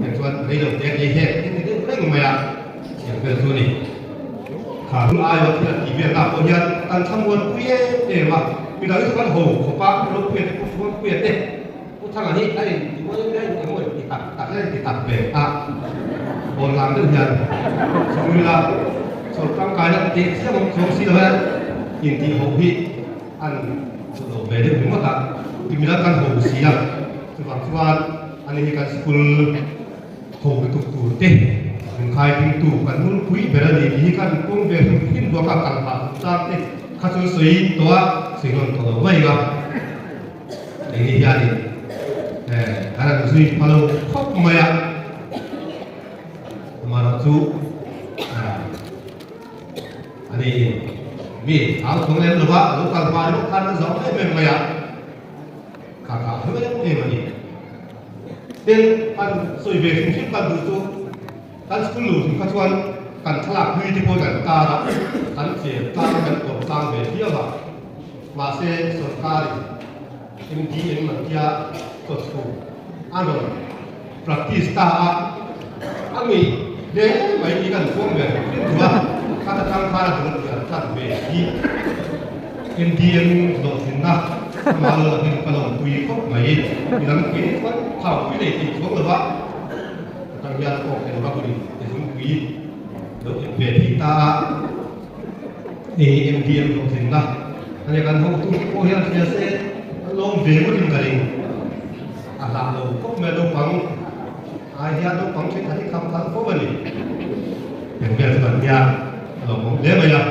Heng chuan rei lo te te heng thil ni deuh reng mai a, heng vel chu a ni. Kha hun aiawh thil an tih velna pawh hian kan thlamuan pui em em a, midang hi chu kan ho khawp a, Ropuia te Pu Ropuia te Pu Thanga hi a in ti mawi em em emaw in ti tak tak hian in ti tak ve a, bawn lam deuh hian chhungrila chawlh tangkaina teh chiang awm chuang si lo hian in tih ho hi an duh lo ve deuh ringawt a, timila kan ho si a, chuvang chuan ani hi kan school ho lutuk tur te min khai dingtu kan nunpui ber a ni tih hi kan pawm ve hrim hrim bawk a, kal hah duh tan te kha chu sawi tawh a, sawi nawn tawh lo mai ang a. Keini hianin kan han zui pha lo khawp mai a, amaherawh chu ani mi hau thawng lem lova lo kal hma ringawt khan an zawng em em mai a, kha kha a hlu em em a ni. Tin, kan sawi ve hrim hrim kan duh chu kan school luh hrim kha chuan kan thlalak hlui te pawh kan tar a, kan chen tlang kan kawr tlang ve viau a, mahse sorkarin. MDM an tia chawchhu a rawn practice ta a, a ngeih hle mai hi kan puang ve hrim hrim duh a, khat atang khan a dul tial tlat ve hi MDM hlawhtlinna amah lo lahin ka lawmpui khawp mai, midang pui chuan khaupui nei thei chuang lo va, atang hian a kawk en vak in ti zungpui lo en ve thei ta a. Hei MDM hlawhtlinna a nia kan hotu te pawh hian hria se an lawm ve ngawtin ka ring. A hlah lo khawp mai a naupang ai hian naupang thenkhat hi kham khalh fo a ni. Eng vel chu kan nia a lawmawm hle mai a.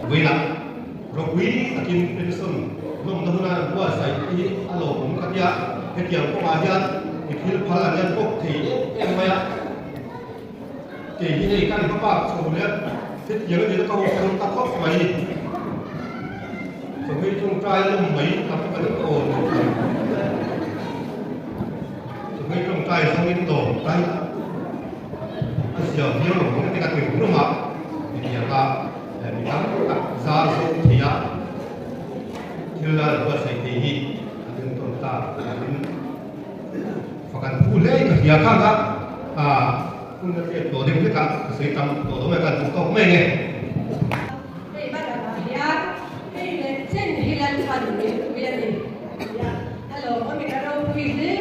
Vawiinah ropui takin pension lawmna huna an buatsaih hi a lawmawm ka tia hetiang kawngah hian mi thil phal an hian bawk thei em em mai a. Kei hi hei kan va park chho leh hetiang a ni ka haw ta khawp mai. Chawhmeh tawngtai lawm mai tam kan awn tawh ang. Chawhmeh tawngtai zawngin lawm tai a zia viau lo ang te ka ti rum a, hetiang a mi tam tak zar zawng thei a thil a buatsaih thei hi an entawn ta an Fakan phu hle ka hria kha kha a hun a tlep tawh deuh hlek a, ka sawi tam tawh lo mai a, ka han duh tawk mai nge. Hei banah hian hei leh chen hi Lalpan min pui a ni a ti a, a lawmawm in a ropui hle.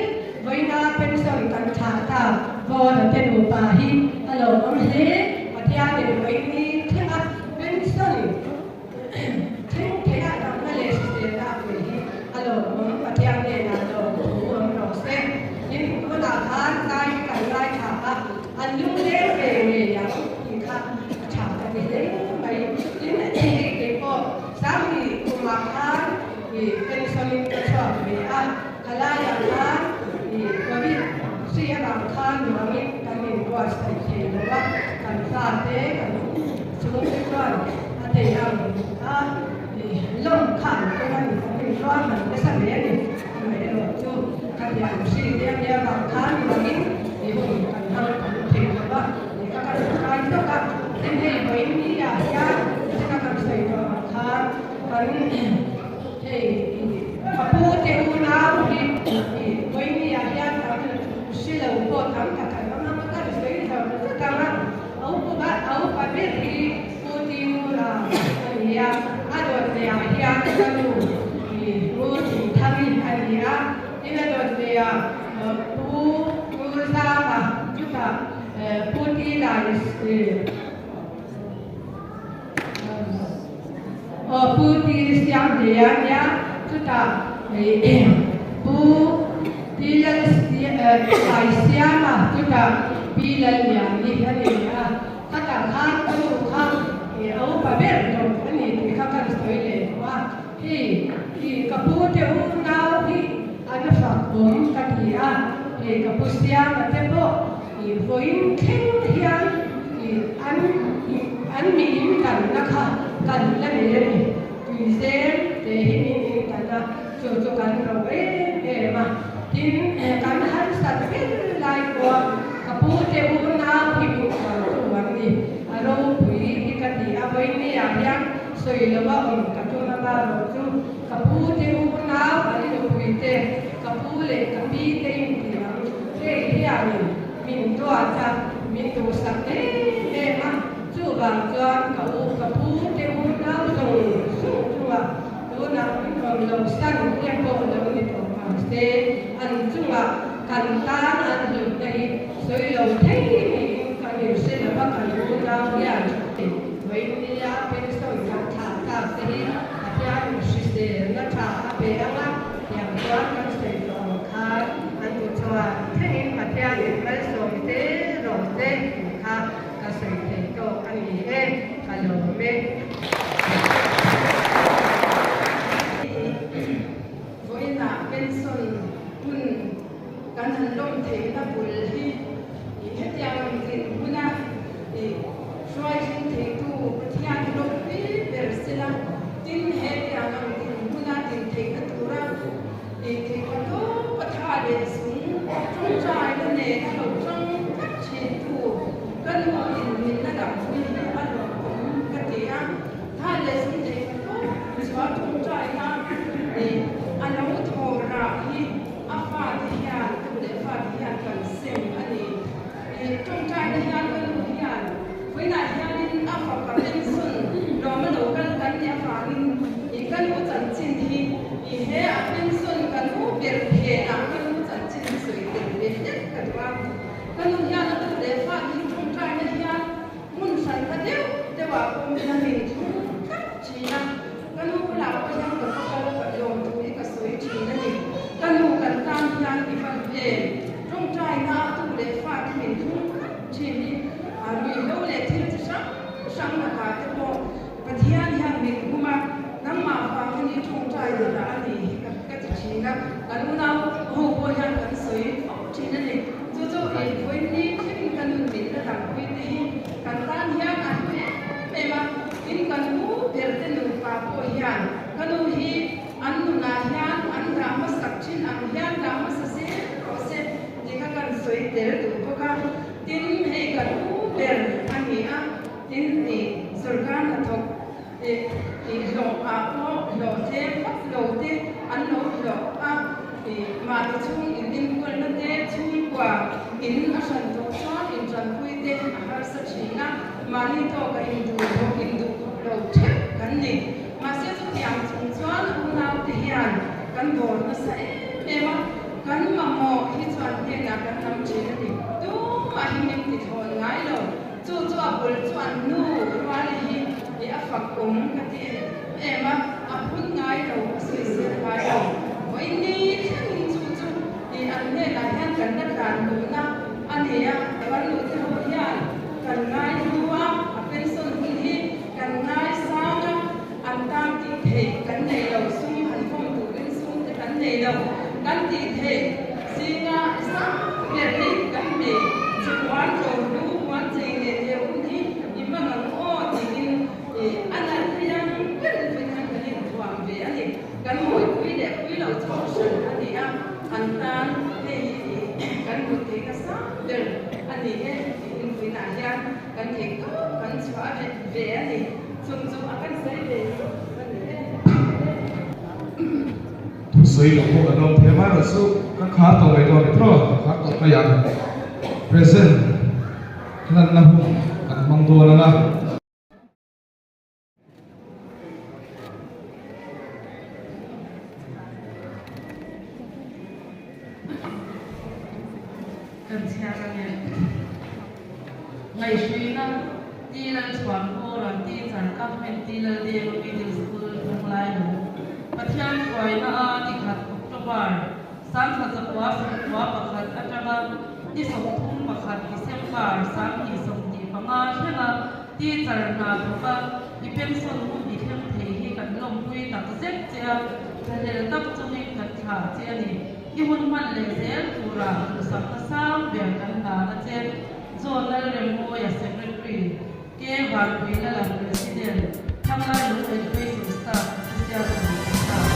Vawiina pension kan thlah ta Vawra te nupa hi a lawmawm hle. Pathianin vawiini thleng a pension Thleng theih a damna leh hriselna a pe hi a lawmawm. Pathian hnenah lawm thu awm rawh se. Tin, tunah khan zai hi kan ngai tha a, an lung leng ve ngei ang tih kha a tha ka ti hle mai. Tin, hei kei pawh Sangni kumah khan i pension-in ka chhuak ve a, khalaiah khan i Covid hri avang khan nuangin kan inbuatsaih thei lo a, kan fate kan chhungte chuan A thei ang a, lawng kha an tum a ni, kan inrual han nasa ve a ni. Amaherawh chu ka thiam hri te a nia vang khan ruangin i hun kan hmang tam thei lo va, ni kha ka rawn kai tawk a. Tin hei vawiin ni ah hian cheka kan sawi tawh ang khan kan hei ka pu te unau hi vawiin ni ah hian kan hre lo pawh tam tak kan awm ang a, ka rawn sawi zawr zet ang a, a upa ber hi Pu Timura a ni a, a dawt leh ah hian ka nu Pu Thingthangi a ni a, tin a dawt leh ah Pu Ngulzama chutah Pu Tilai aw Pu Ti Siamhlei a nia, chutah Pu Tilal Siama chutah Pi Lalliani a ni a. Khatah khan ka nu kha i a upa ber tawp a ni tih kha kan sawi leh duh a, hei i ka pu te unau hi an fak awm ka ti a, hei ka pu Siama te pawh i vawiin thleng hian i an an mi in kanna kha kan la nei a ni, tuizem te hi min in kan a, chu chu kan ro em em a, tin kan harsat ber lai pawh Ka pu te unau hi min kualtu an ni. A ropui hi ka ti a, vawinia hian sawi lova awm ka tum a marawh chu ka pu te unau an nupui te, ka pu leh ka pi te in ti ang. Hei hianin min duat a, min duhsak em em a, chuvang chuan ka u ka pu te unau zawng zawng chungah tunah min awm lo san te pawh lo ni tawh mahse an chungah Kan tan an hlutna hi sawi lo thei niin kan inhre lo a, kan unau hian vawinia pension kan thlah tak te hi Pathian hriselna tha a pe ang a, tiang chuan kan sawi tawh ang khan an duh chuan thlengin Pathianin malsawm te rawh se tih kha ka sawi thei tawk a ni e, ka lawm e. Vawiinah pension hun kan han lawm theihna bul hi hetiang ang din huna hruai thleng theitu Pathian hi ropui ber sela, tin hetiang ang din huna din theihna tura theih ber phenah ka nu chanchin hi sawi tel ve hlek ka duh a. Ka nu hian a tu leh fate hi tawngtaina hian hmun hran ta deuh deuh ah pawh min a min thlung tlat thin a. Ka nu bulah pawh hian ka va kal ka lawm thu hi ka sawi thin a ni. Ka nu kan tan hian i va hlu em? Tawngtaina a tu leh fate min thlung tlat thin hi a ruihhlo leh thil chi hrang hrang lakah te pawh Pathian hian min hum a, nangmah vang hi ni tawngtai leh lah a ni hi ka ka ti thin a, kan unau ho pawh hian kan sawi fo thin a ni. Chu chu i vawiin thlengin ka nun min la dangpui te hi kan tan hian a hlu em em a, tin kan u ber te nupa pawh hian ka nu hi an nunah hian an dah hmasak thin ang hian dah hmasa zel rawh se tih kha kan sawi tel duh bawk a, tin hei kan u ber a ni a. Tin, i sorkar hnathawk te i hlawh ah pawh hlawh tlem vak lo te an lo hlawh a, i mahni chhung in inkulhna te chhungkua in a hran tawh chuan intranpui te a harsa thin a, mahni tawka induh hlawh induh khawp lo theuh kan ni. Mahse chutiang chung chuan unau te hian kan bawr nasa em em a, kan mamawh hi chuan hnenah kan lam thin a ni. Tumah hi min ti thlawn ngai lo. Chu chu a bul chu an nu Ruali hi i a fak awm ka ti em em a, a phun ngai lo, a sawisel ngai lo. Vawiin ni thlengin chu chu i an hnenah hian kan la tlan luhna a ni a, kan luhte ho hian kan ngai hlu a, a pension hun hi kan ngai sang a, an tan tih theih kan nei lo, sum han khawm turin sum te kan nei lo, kan tih theih zinga sang ber hi kan nei chu puan tlawm hlu puan chei leh leh hun hi i hmang ang aw tiin a nalh thei ang ber in hian kan inthuam ve a ni. Kan mawipui leh pui lo chu hran a ni a, an tan hei hi kan hmuh theihna sang ber a ni e tiin puinah hian kan theih tawp kan chhuah ve a ni. Chung chu a kan sawi ve zuk a ni e. Thusawi lo pawh kan awm thei a, amaherawhchu kan khar tawh mai dawn a ni tawh, kan khar tawh mai ang. Present hlanna hun kan hmang dawn ang a. Kan chhiar a ni. Ngaihhruina Ti Lal Chhuan Hawran Teacher Government Ti Lal Deng Middle School Thlanglai Lung Pathian hruaina a ni khat October 1991 atanga ni 31 December 2025 thlenga Teacher hna thawka i pension hun i thleng thei hi kan lawmpui tak zet che a, thlahlel tak chungin kan thlah che a ni. I hun hman leh zel tura duhsakna sang ber kan hlan a che. John Lalremmawia Secretary, K Vanpui Lalam President, Thanglai Lung Education Staff Association Staff.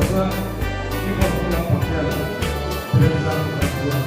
Zawh chuan keyboard hnung lampang hian remchang kan hmu a.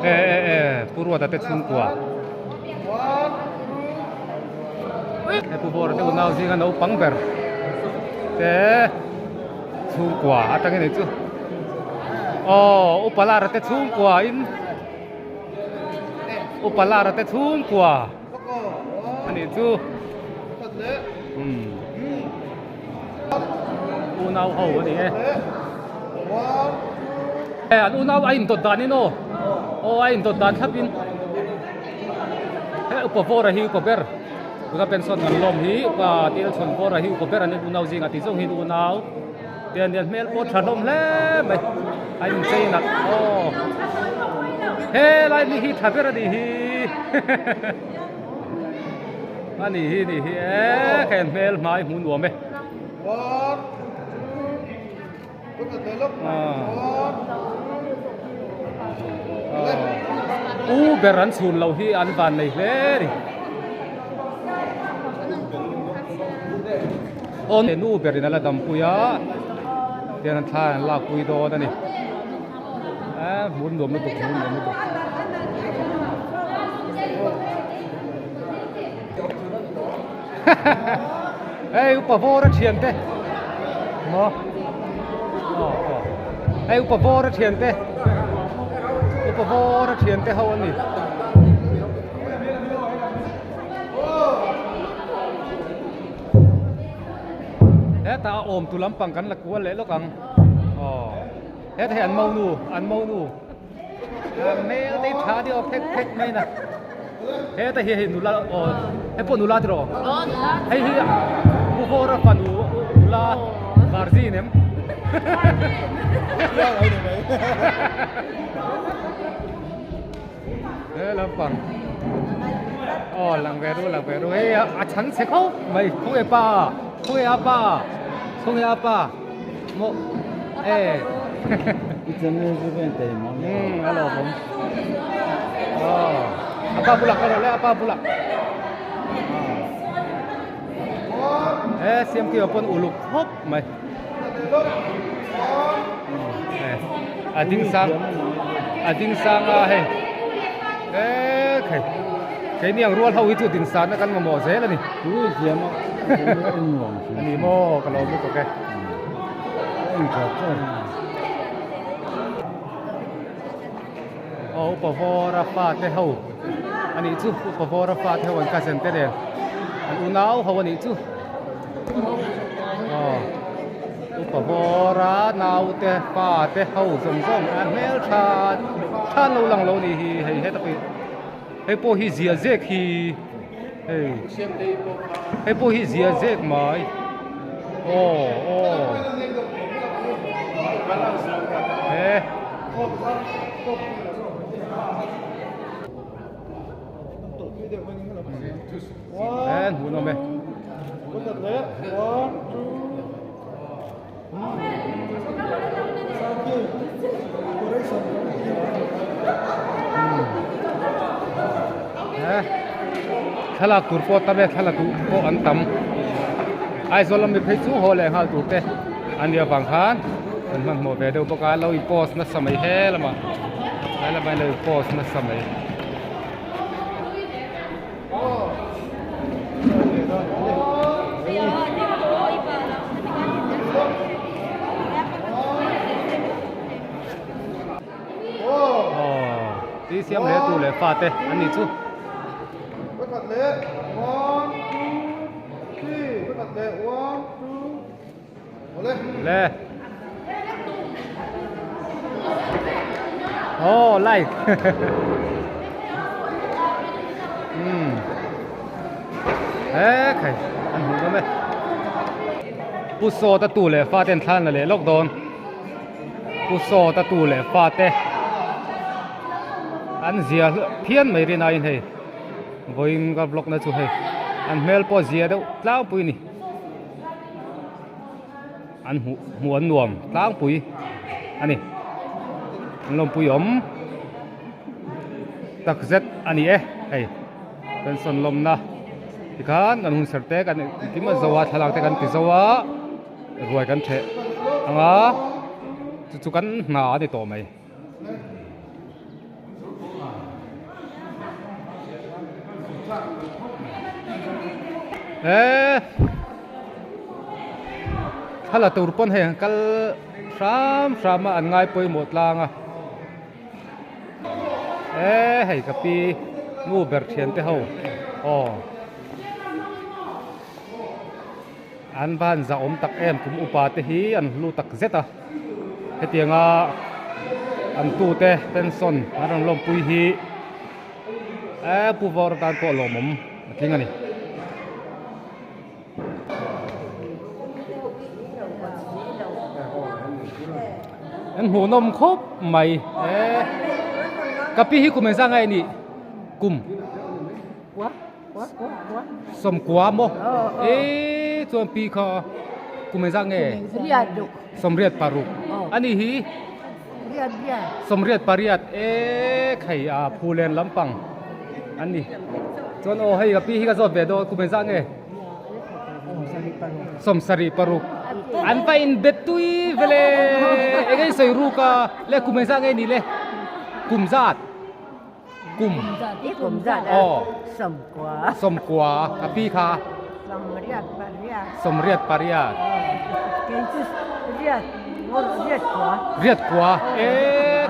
E e e Pu Ruata te chhungkua he Pu Bawra te unau zinga naupang ber te chhungkua atangin ei chu aw Upa Lara te chhungkua in. Upa lara te chhungkua a nih chu. Umm unau ho a ni e. An unau a indawt dan in aw. Aw a indawt dan thlap in. He upa vawra hi upa ber. Tuna pension kan lawm hi upa til chhawn vawra hi upa ber an unau zingah tih zawng hi unau. Tian hian hmel pawh tha hlawm hle mai a inchei nalh aw helai mi hi tha ber a nih hi a nih hi nih hi e khen hmel hmai hmu nuam e u ber an chhun lo hi an van nei hle a ni. Aw nu berin a la dampui a tian an thla an lakpui dawn a ni eh hmun nuam lutuk hmun nuam lutuk hei upa vawr a thian te maw aw aw hei upa vawr a thian te upa vawr a thian te ho a ni. Hetah a awm tu lampang kan la kual leh lawk ang aw heta hi an monu an monu a hmel te hi tha deuh a phek phek mai na heta hi hei nula aw hei pawh nula tiraw hei hi pu vawra fanu nula varzin em He lampang aw lang ve ru lang ve ru hei a chhang chhe khawp mai khawnge pa khawnge a pa khawnge a pa maw e umm a lawmawm aw a pa bulah ka rawh le a pa bulah he siamkima pawn uluk khawp mai. A ding sang a ding sang a hei e khai keini ang rual ho hi chu din san na kan mamawh zel a ni a ni maw ka lo lutuk e aw upa vawra fate ho a nih chu upa vawra fate ho an cousin te nen an unau ho a nih chu. Aw upa bawra naute pa te ho zawng zawng a hmel tha tha an lo lang lo ni hi hei heta pawh hi hei pawh hi zia zek hi hei hei pawh hi zia zek mai aw aw he. He hmuh nawm e. He thlalak tur pawh tam e thlalak duh pawh an tam. Aizawl lam mi phei chu haw leh nghal tur te an nih avang khan an hmanhmawh ve deuh bawk a lo in post nasa mai he lamah he lamah hian lo in post nasa mai. Aw siam hle tu leh fa te an nih chu. Le. Oh, like. um. He khai an hmu ngam e. Pu Sawta tu leh fa ten thlan la leh lawk dawn. Pu Sawta tu leh fa te an zia phian mai rin aiin hei vawiin ka vlog na chu hei an hmel pawh zia deuh tlangpui ni. An hmuh hmuh an nuam tlangpui a ni an lawmpui awm tak zet a ni e hei pension lawmna tikhan kan hun ser te kan engkim a zo a thlalak te kan ti zo a ruai kan theh anga chu chu kan hna a ni tawh mai. Eee thla la tur pawn hei an kal hram hram a an ngai pawimawh tlang a eee hei ka pi. Nu ber thian te ho aw an van zahawm tak em kum upa te hi an hlu tak zet a hetianga an tute pension an rawn lawmpui hi eee pu vawr atan pawh lawmawm a tling a ni. An hmuhnawm khawp mai e ka pi hi kum engzah nge nih kum sawmkua maw e chuan pi kha kum engzah nge sawmriat paruk ani hi sawmriat pariat e khai a phulen lampang ani chuan aw hei ka pi hi ka zawt ve dawn kum engzah nge. Sawmsarih paruk an va in bet tui vele eng ei sawi ruk a le kum engzah nge ni le kum zat kum kum zat aw sawmkua sawmkua a pi kha sawmriat pariat sawmriat pariat kei chu riat riat kua riat kua e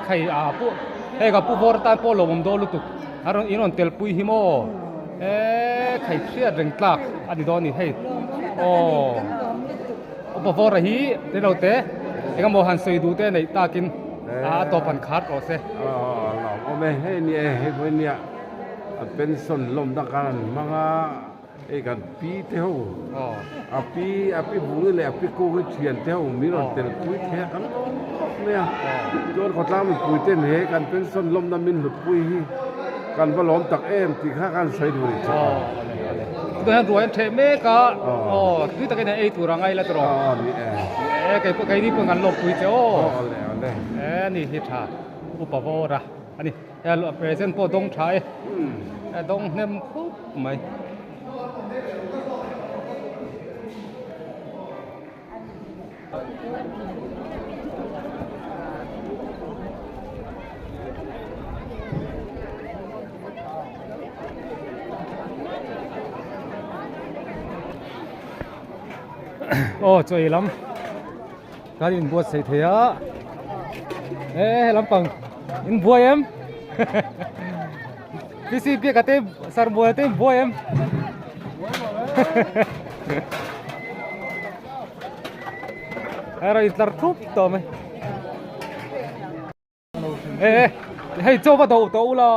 khai a pu hei ka pu vawr tan pawh lo awm dawn lutuk a rawn in rawn tel pui hi maw. Eee khai hriat reng tlak a ni dawn a ni hei aw upa vawra hi tilo te eng emaw han sawi duh te neih takin a tawp han khar tawh se aw lawm awm e hei nia hei pawh nia a pension lawmna khan an hmang a hei kan pi te ho a pi a pi vung leh a pi kung hi thian te ho min rawn tel pui thei a kan lawm khawp mai a chuan khawtlang mipui ten he kan pension lawmna min hlut pui hi. Kan va lawm tak em tih kha kan sawi duh rih chauh a. Tunah hian ruai an ṭheh mek a, aw tui takin an ei tur a ngai la tawh. Aw ni e. E kei pawh keini pawh kan lawmpui che aw. Aw le aw le. E ni hi ṭha upa vawr a ani he present pawh dawng ṭha e. E dawng hnem khup mai. Aw chaw ei lam kan inbuatsaih thei a e he lampang in buai em PC biak ate sarbuai ate in buai em Era in tlar thup tawh mai. E e hei chaw va do tawh ula.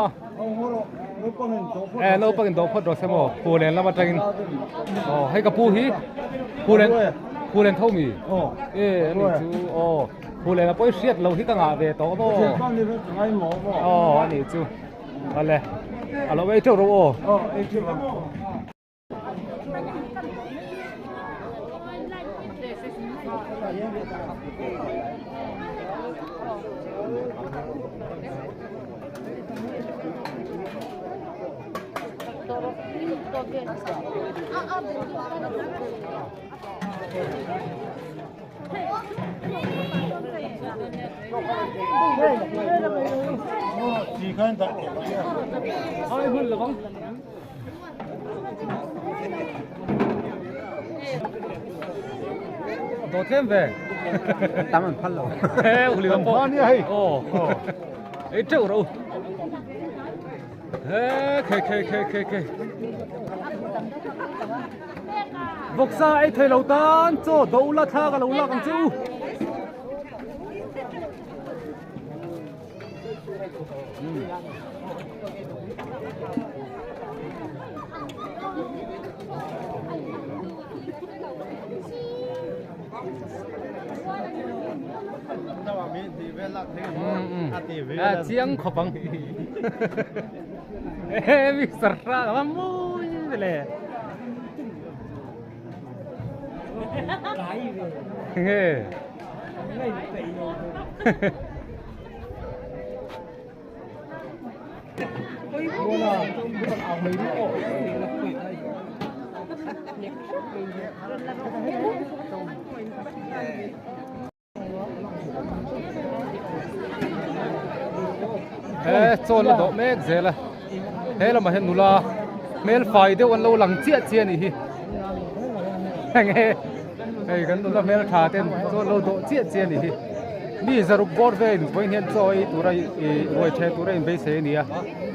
E naupang in do phawt rawh se maw Phulen lam atangin. Aw hei ka pu hi Phulen Phulen tho mi. E ani chu aw Phulen a pawi hriat lo hi ka ngah ve tawh maw. Aw ani chu. Ale a lo ei teuh rawh aw. Aw ei teuh ang. Ai hun lovang. Dawt tlem ve. Tam an phal lo. He uli lam pawh. Nia hei. Aw. Ei teuh ro. He khe khe khe khe khe. Vawksa ei thei lo tan chaw do la thla ka lo lak ang che u. À, chiang khawp ang e mixer hrang a mawi vele nge He chaw la dawh mek zel a he lamah hian nula hmel fai deuh an lo lang chiah chiah a nih hi enge hei kan nula hmel tha ten chaw an lo dawh chiah chiah a nih hi. Mi zaruk bawr vel in vawiin hian chaw ei tura ih ruai the tura inbeisei a ni a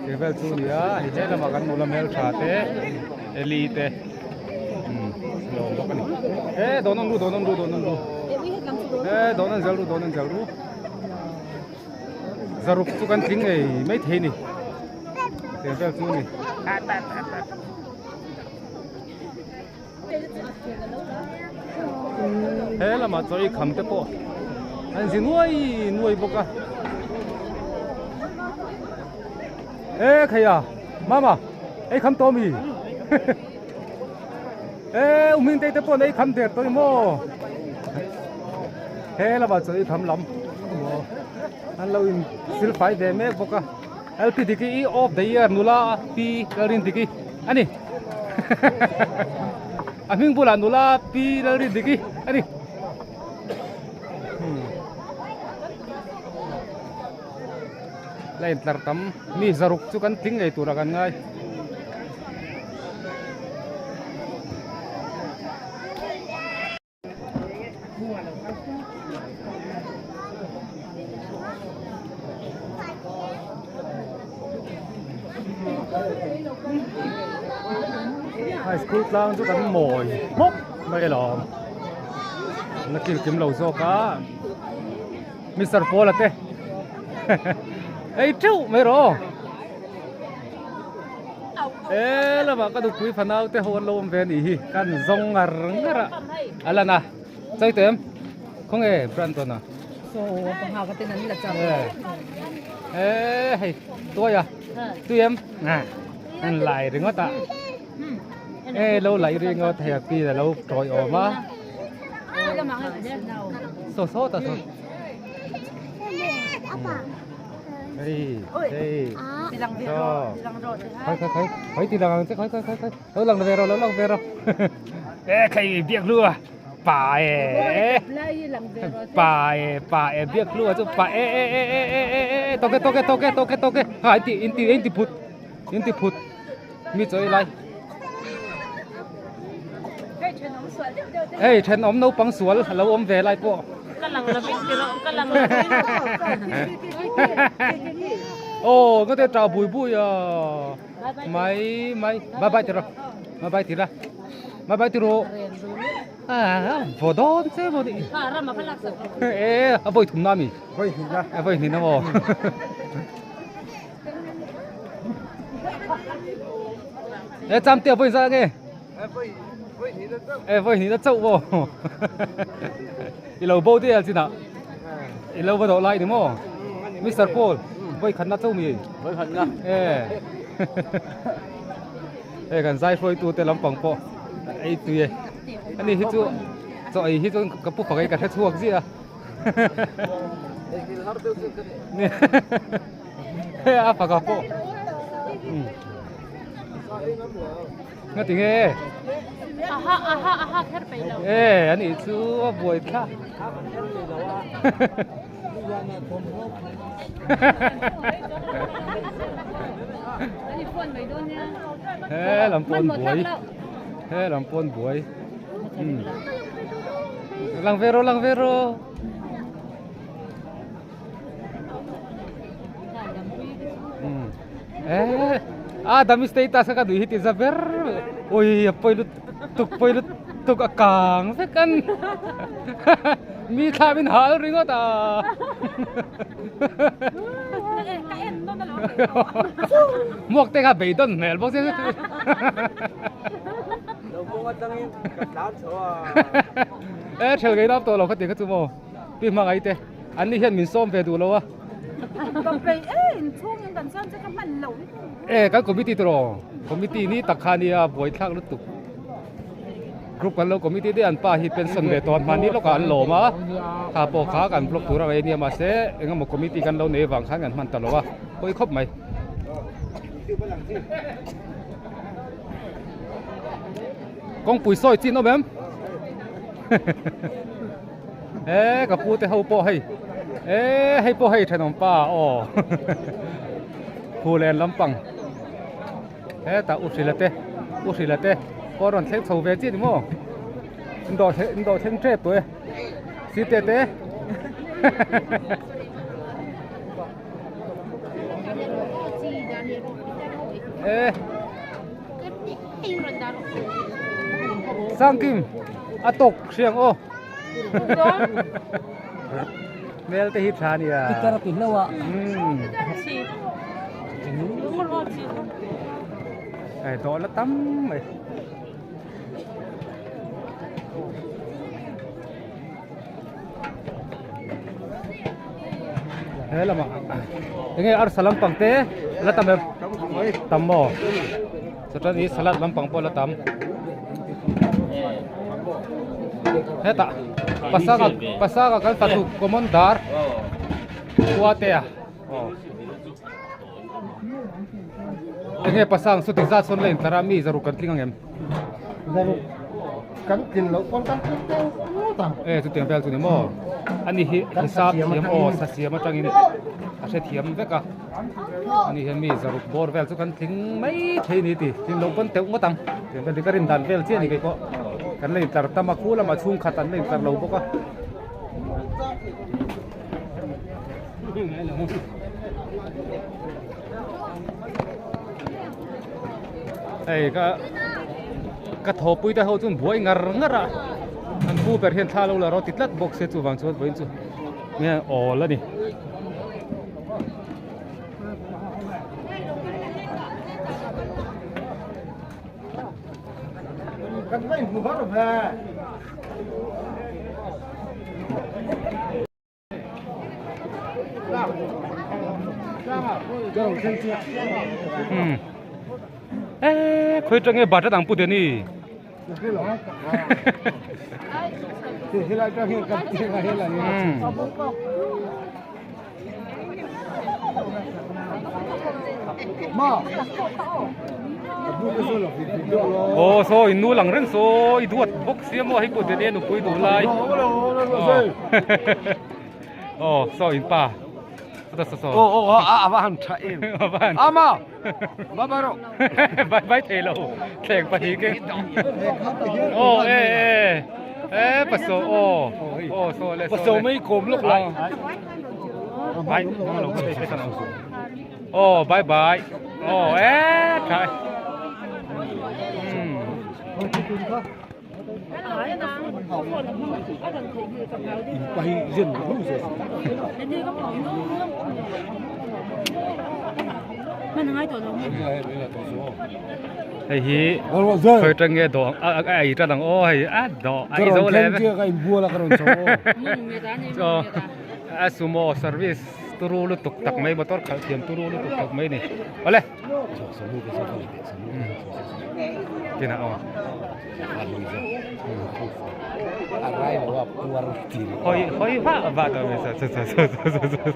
tih vel chu a ni a hei he lamah kan nula hmeltha te Eli te umm lo awm bawk a ni e dawn an ru dawn an ru dawn an ru e dawn an zel ru dawn an zel ru zaruk chu kan tling ngei maithei a ni tih vel chu a ni. He lamah chaw ei kham te pawh an zi nuai nuai bawk a e kheia mama ei kham tawh mi e u hming te te pawh an ei kham der tawh ni maw he lamah chaw ei kham lam an lo in sil fai ve mek bawk a. LP Diki i of the year nula Pi Lalrindiki a ni. A hming bulah nula Pi Lalrindiki a ni. La intlar tam mi zaruk chu kan tling ngei tura kan ngai. High school tlang chu kan mawi hmawk mai alawm na kil kim lo zawk a Mister Paul a te ei teuh mai rawh e lamah ka nupui fanau te ho an lo awm ve a nih hi kan zawng ngar ngar a a lan a chawi tawh em khawnge Brandon a e hei tuai a tui em an lai ringawt a e lo lai ringawt hei a pi a lo tawi awm a saw saw ta saw. Hey, hey. So. Khoi khoi khoi. Khoi ti lang ang che khoi khoi khoi khoi. Lo lang ve ro lo lang ve ro. Ê khai biak lu à. Pa e. Pa e pa e biak lu chu pa e e e e e e e toke toke toke toke toke. Ha ti in ti in ti phut. In ti phut. Mi choi lai. Hei thenawm naupang sual a lo awm ve lai pawh. Ka lang lovin ti rawh ka lang lovin. Aw nga te tah bui bui a mai mai bye bye ti rawh bye bye ti la bye bye ti rawh a vaw dawn che maw ni e a vawi thum na mi vawi hnih na a vawi hnih na maw. E cham te voi za nge. E voi ni na chau bo. I lo bo te al china. I lo va do lai ni mo. Mr Paul voi khat na chau mi. Voi khat na. E. E kan zai hroi tu te lampang pawh ei tui e. Ani hi chu chaw ei hi chu ka pu pakai ka hre chhuak zia. A faka pawh nga ti nge aha aha aha kher pei lo e ani chu a buai thla he lam pawn buai he lam pawn buai lang ve rawh lang ve rawh Eh, a dami status ka nui hi ti za ber ui a pawi lut tuk pawi lut tuk a kang vek an mi thla min hal ringawt a muak te kha beidawn hmel bawk sia e thel ngei nap tawh lo kha ti kha chu maw pi hmangaih te. An ni hian min sawm ve duh lo a. E kan committee tawh committee ni tak kha nia buai thlak lutuk. Group kan lo committee te an pa hi pension ve tawh hmani lawkah an lawm a. Kha pawh kha kan block tur a ngai ania mahse engemaw committee kan lo nei avang khan kan hman ta lo a pawi khawp mai. Kawngpui sawi chin awm em? E ka pu te ho pawh hei e hei pawh hei thenawm pa aw phu len lampang hetah u hrila te u hrila te pawh rawn thleng chho ve chiah ni maw in dawh in dawh thleng tep tawh e sir te te. E Sangkim a tawk hriang aw Mel te hi tha nia Pitar a ti hlauh a Hei dawh la tam mai He lamah enge arsa lampang te la tam em tam maw chuan hi salad lampang pawh la tam hetah pasanga pasanga kan fatu common dar khua te a aw enge pasang chu ti zat sawn la intlar a mi zaruk kan tling ang em zaruk kan tlin loh pawn kan tling teuh ngawt ang e chutiang vel chu ni maw ani hi hisap thiam aw sa siam atangin a hrethiam vek a ani hian mi zaruk bawr vel chu kan tling mai thei ni ti tlin loh pawn teuh ngawt ang tiang vel ka rin dan vel chiah ni kei pawh kan la intlar tam a khu lamah chhungkhat an la intlar lo bawk a. Hei ka ka thawpui te ho chuan buai ngar ngar a an pu ber hian thla lo la rawh ti tlat bawk se chuvang chuan vawiin chu nge awl a ni. Ê, khơi trăng nghe bạt ra đằng bút đi. Aw saw in nu lang reng saw i duat bawk sia maw hei pawh dene nupui duh lai aw saw in pa saw saw aw aw a a va han tha em ama bye bye ro bye bye thei lo thleng pahnih ke aw e e e pasaw aw aw saw le pasaw mai kawm lawk la bye aw bye bye aw e tha Hei hi khoi tang nge dawh a ei tan ang aw hei a dawh a ei zo le a sumo service turu lutuk tak mai motor khalh thiam turu lutuk tak mai ni awle Tinah aw. Hoi hoi va va ta me sa sa sa sa sa sa.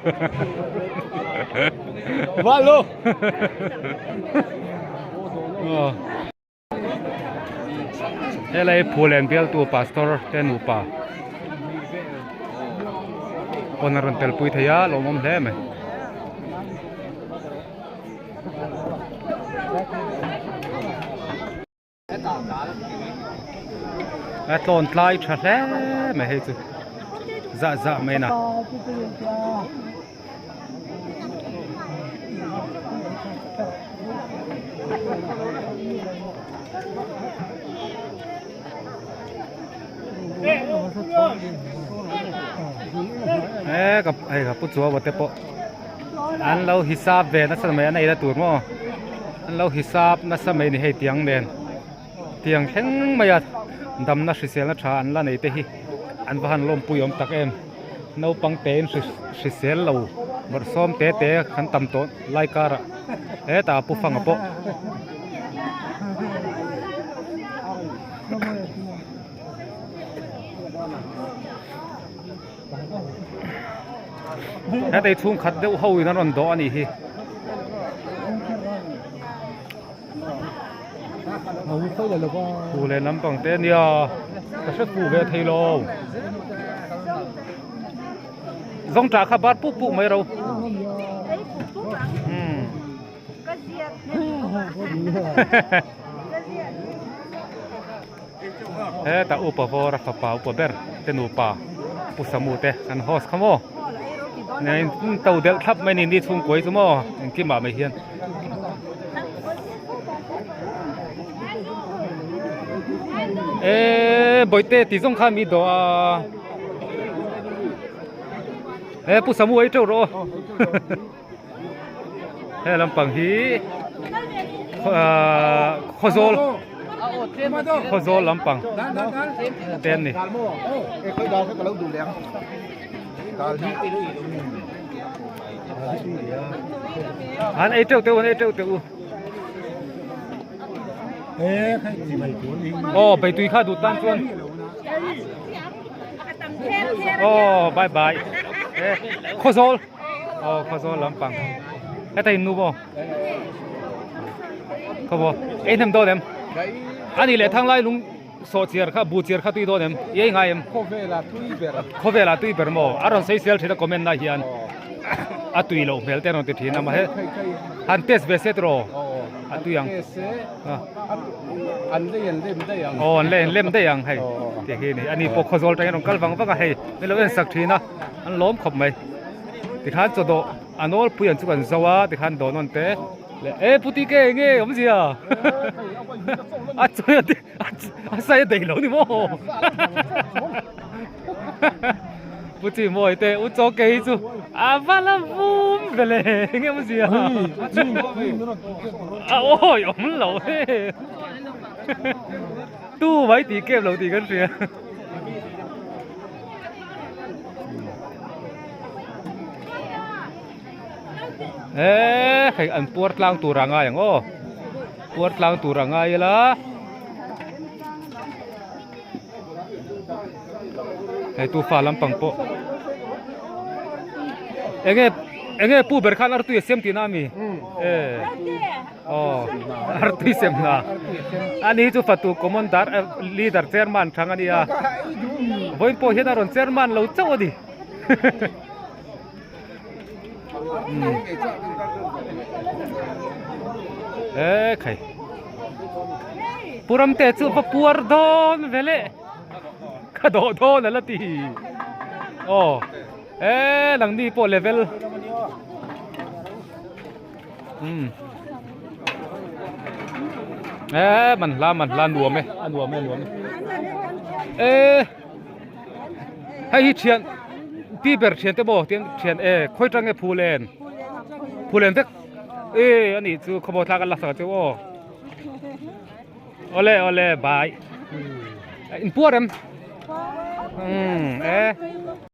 Va lo. Oh. Helai Phulen bialtu pastor te nupa pawn a rawn telpui thei a lawmawm hle mai. A tlawn tlai tha hle mai hei chu zah zah mai na. E ka hei ka pu chuau te pawh an lo hisap ve nasa mai an ei na tur maw an lo hisap nasa mai ni hei tiang nen tiang thleng mai a damna hriselna tha an la nei te hi an va han lawmpui awm tak em naupang te in hrisel lo bawrhsawm te te kan tam tawh lai karah hetah pu fanga pawh. Hetei chhung khat deuh ho in an rawn dawh a nih hi. Fu leh lampang te ania ka hre fu ve thei lo. Zawng tah kha bar puk puk mai ro. Heta upa vawra fapa upa ber te nupa Pu Samu te an host kha maw. Nen to delh thlap mai ni ni chhung kuai chu maw engkim ah mai hian. Eee bawihte tih zawng khan mi dawh a e pu samu ei teuh rawh aw he lampang hi ahh khawzawl khawzawl lampang te an ni. An ei teuh teuh an ei teuh teuh u. Aw beitui kha duh tan chuan aw bye bye e khawzawl aw khawzawl lampang heta in nu maw khaw ei hnem dawn em ani leh thanglai lung Saw chiar kha bu chiar kha tui dawn em? I ei ngai em? Khawvela tui ber. Khawvela tui ber maw? A rawn sawi sel thin a comment na hian a tui loh hmel te a rawn ti thin a mahse han test ve se tiraw a tui ang. An lei an lem daih ang. Aw an lei an lem daih ang hei tih hi ni. Ani pawh khawzawl tangin a rawn kal vang vang a hei min lo en sak thin a an lawm khawp mai. Tikhan chawdawh a nawlpui an chu kan zo a tikhan dawhnawn te. E puti ke nge awmzia a chawi a a sai a dei lo ni maw puti mawi te u chaw ke hi chu a va la vum vele nge awmzia a awi awm lo he tu mai tih kep lo tih kan hria. Eee hei an puar tlang tur a ngai ang aw puar tlang tur a ngai ila hei tufa lampang pawh enge enge pu ber khan artui a siam tihna ami e aw artui siam hna ani hi chu fatu common dar leader chairman thang ania vawiin pawh hian a rawn chairman lo chauh ani. E khai Puram te chu va puar dawn vele ka dawh dawn ala ti aw e langni pawh level um e man hla man hla nuam e a nuam e a nuam e e. Hei hi thian pi ber thian te maw tiang thian e khawi tang nge phulen phulen vek e ani chu khawmaw thlak an la sak chu aw awle awle bai in puar em um e.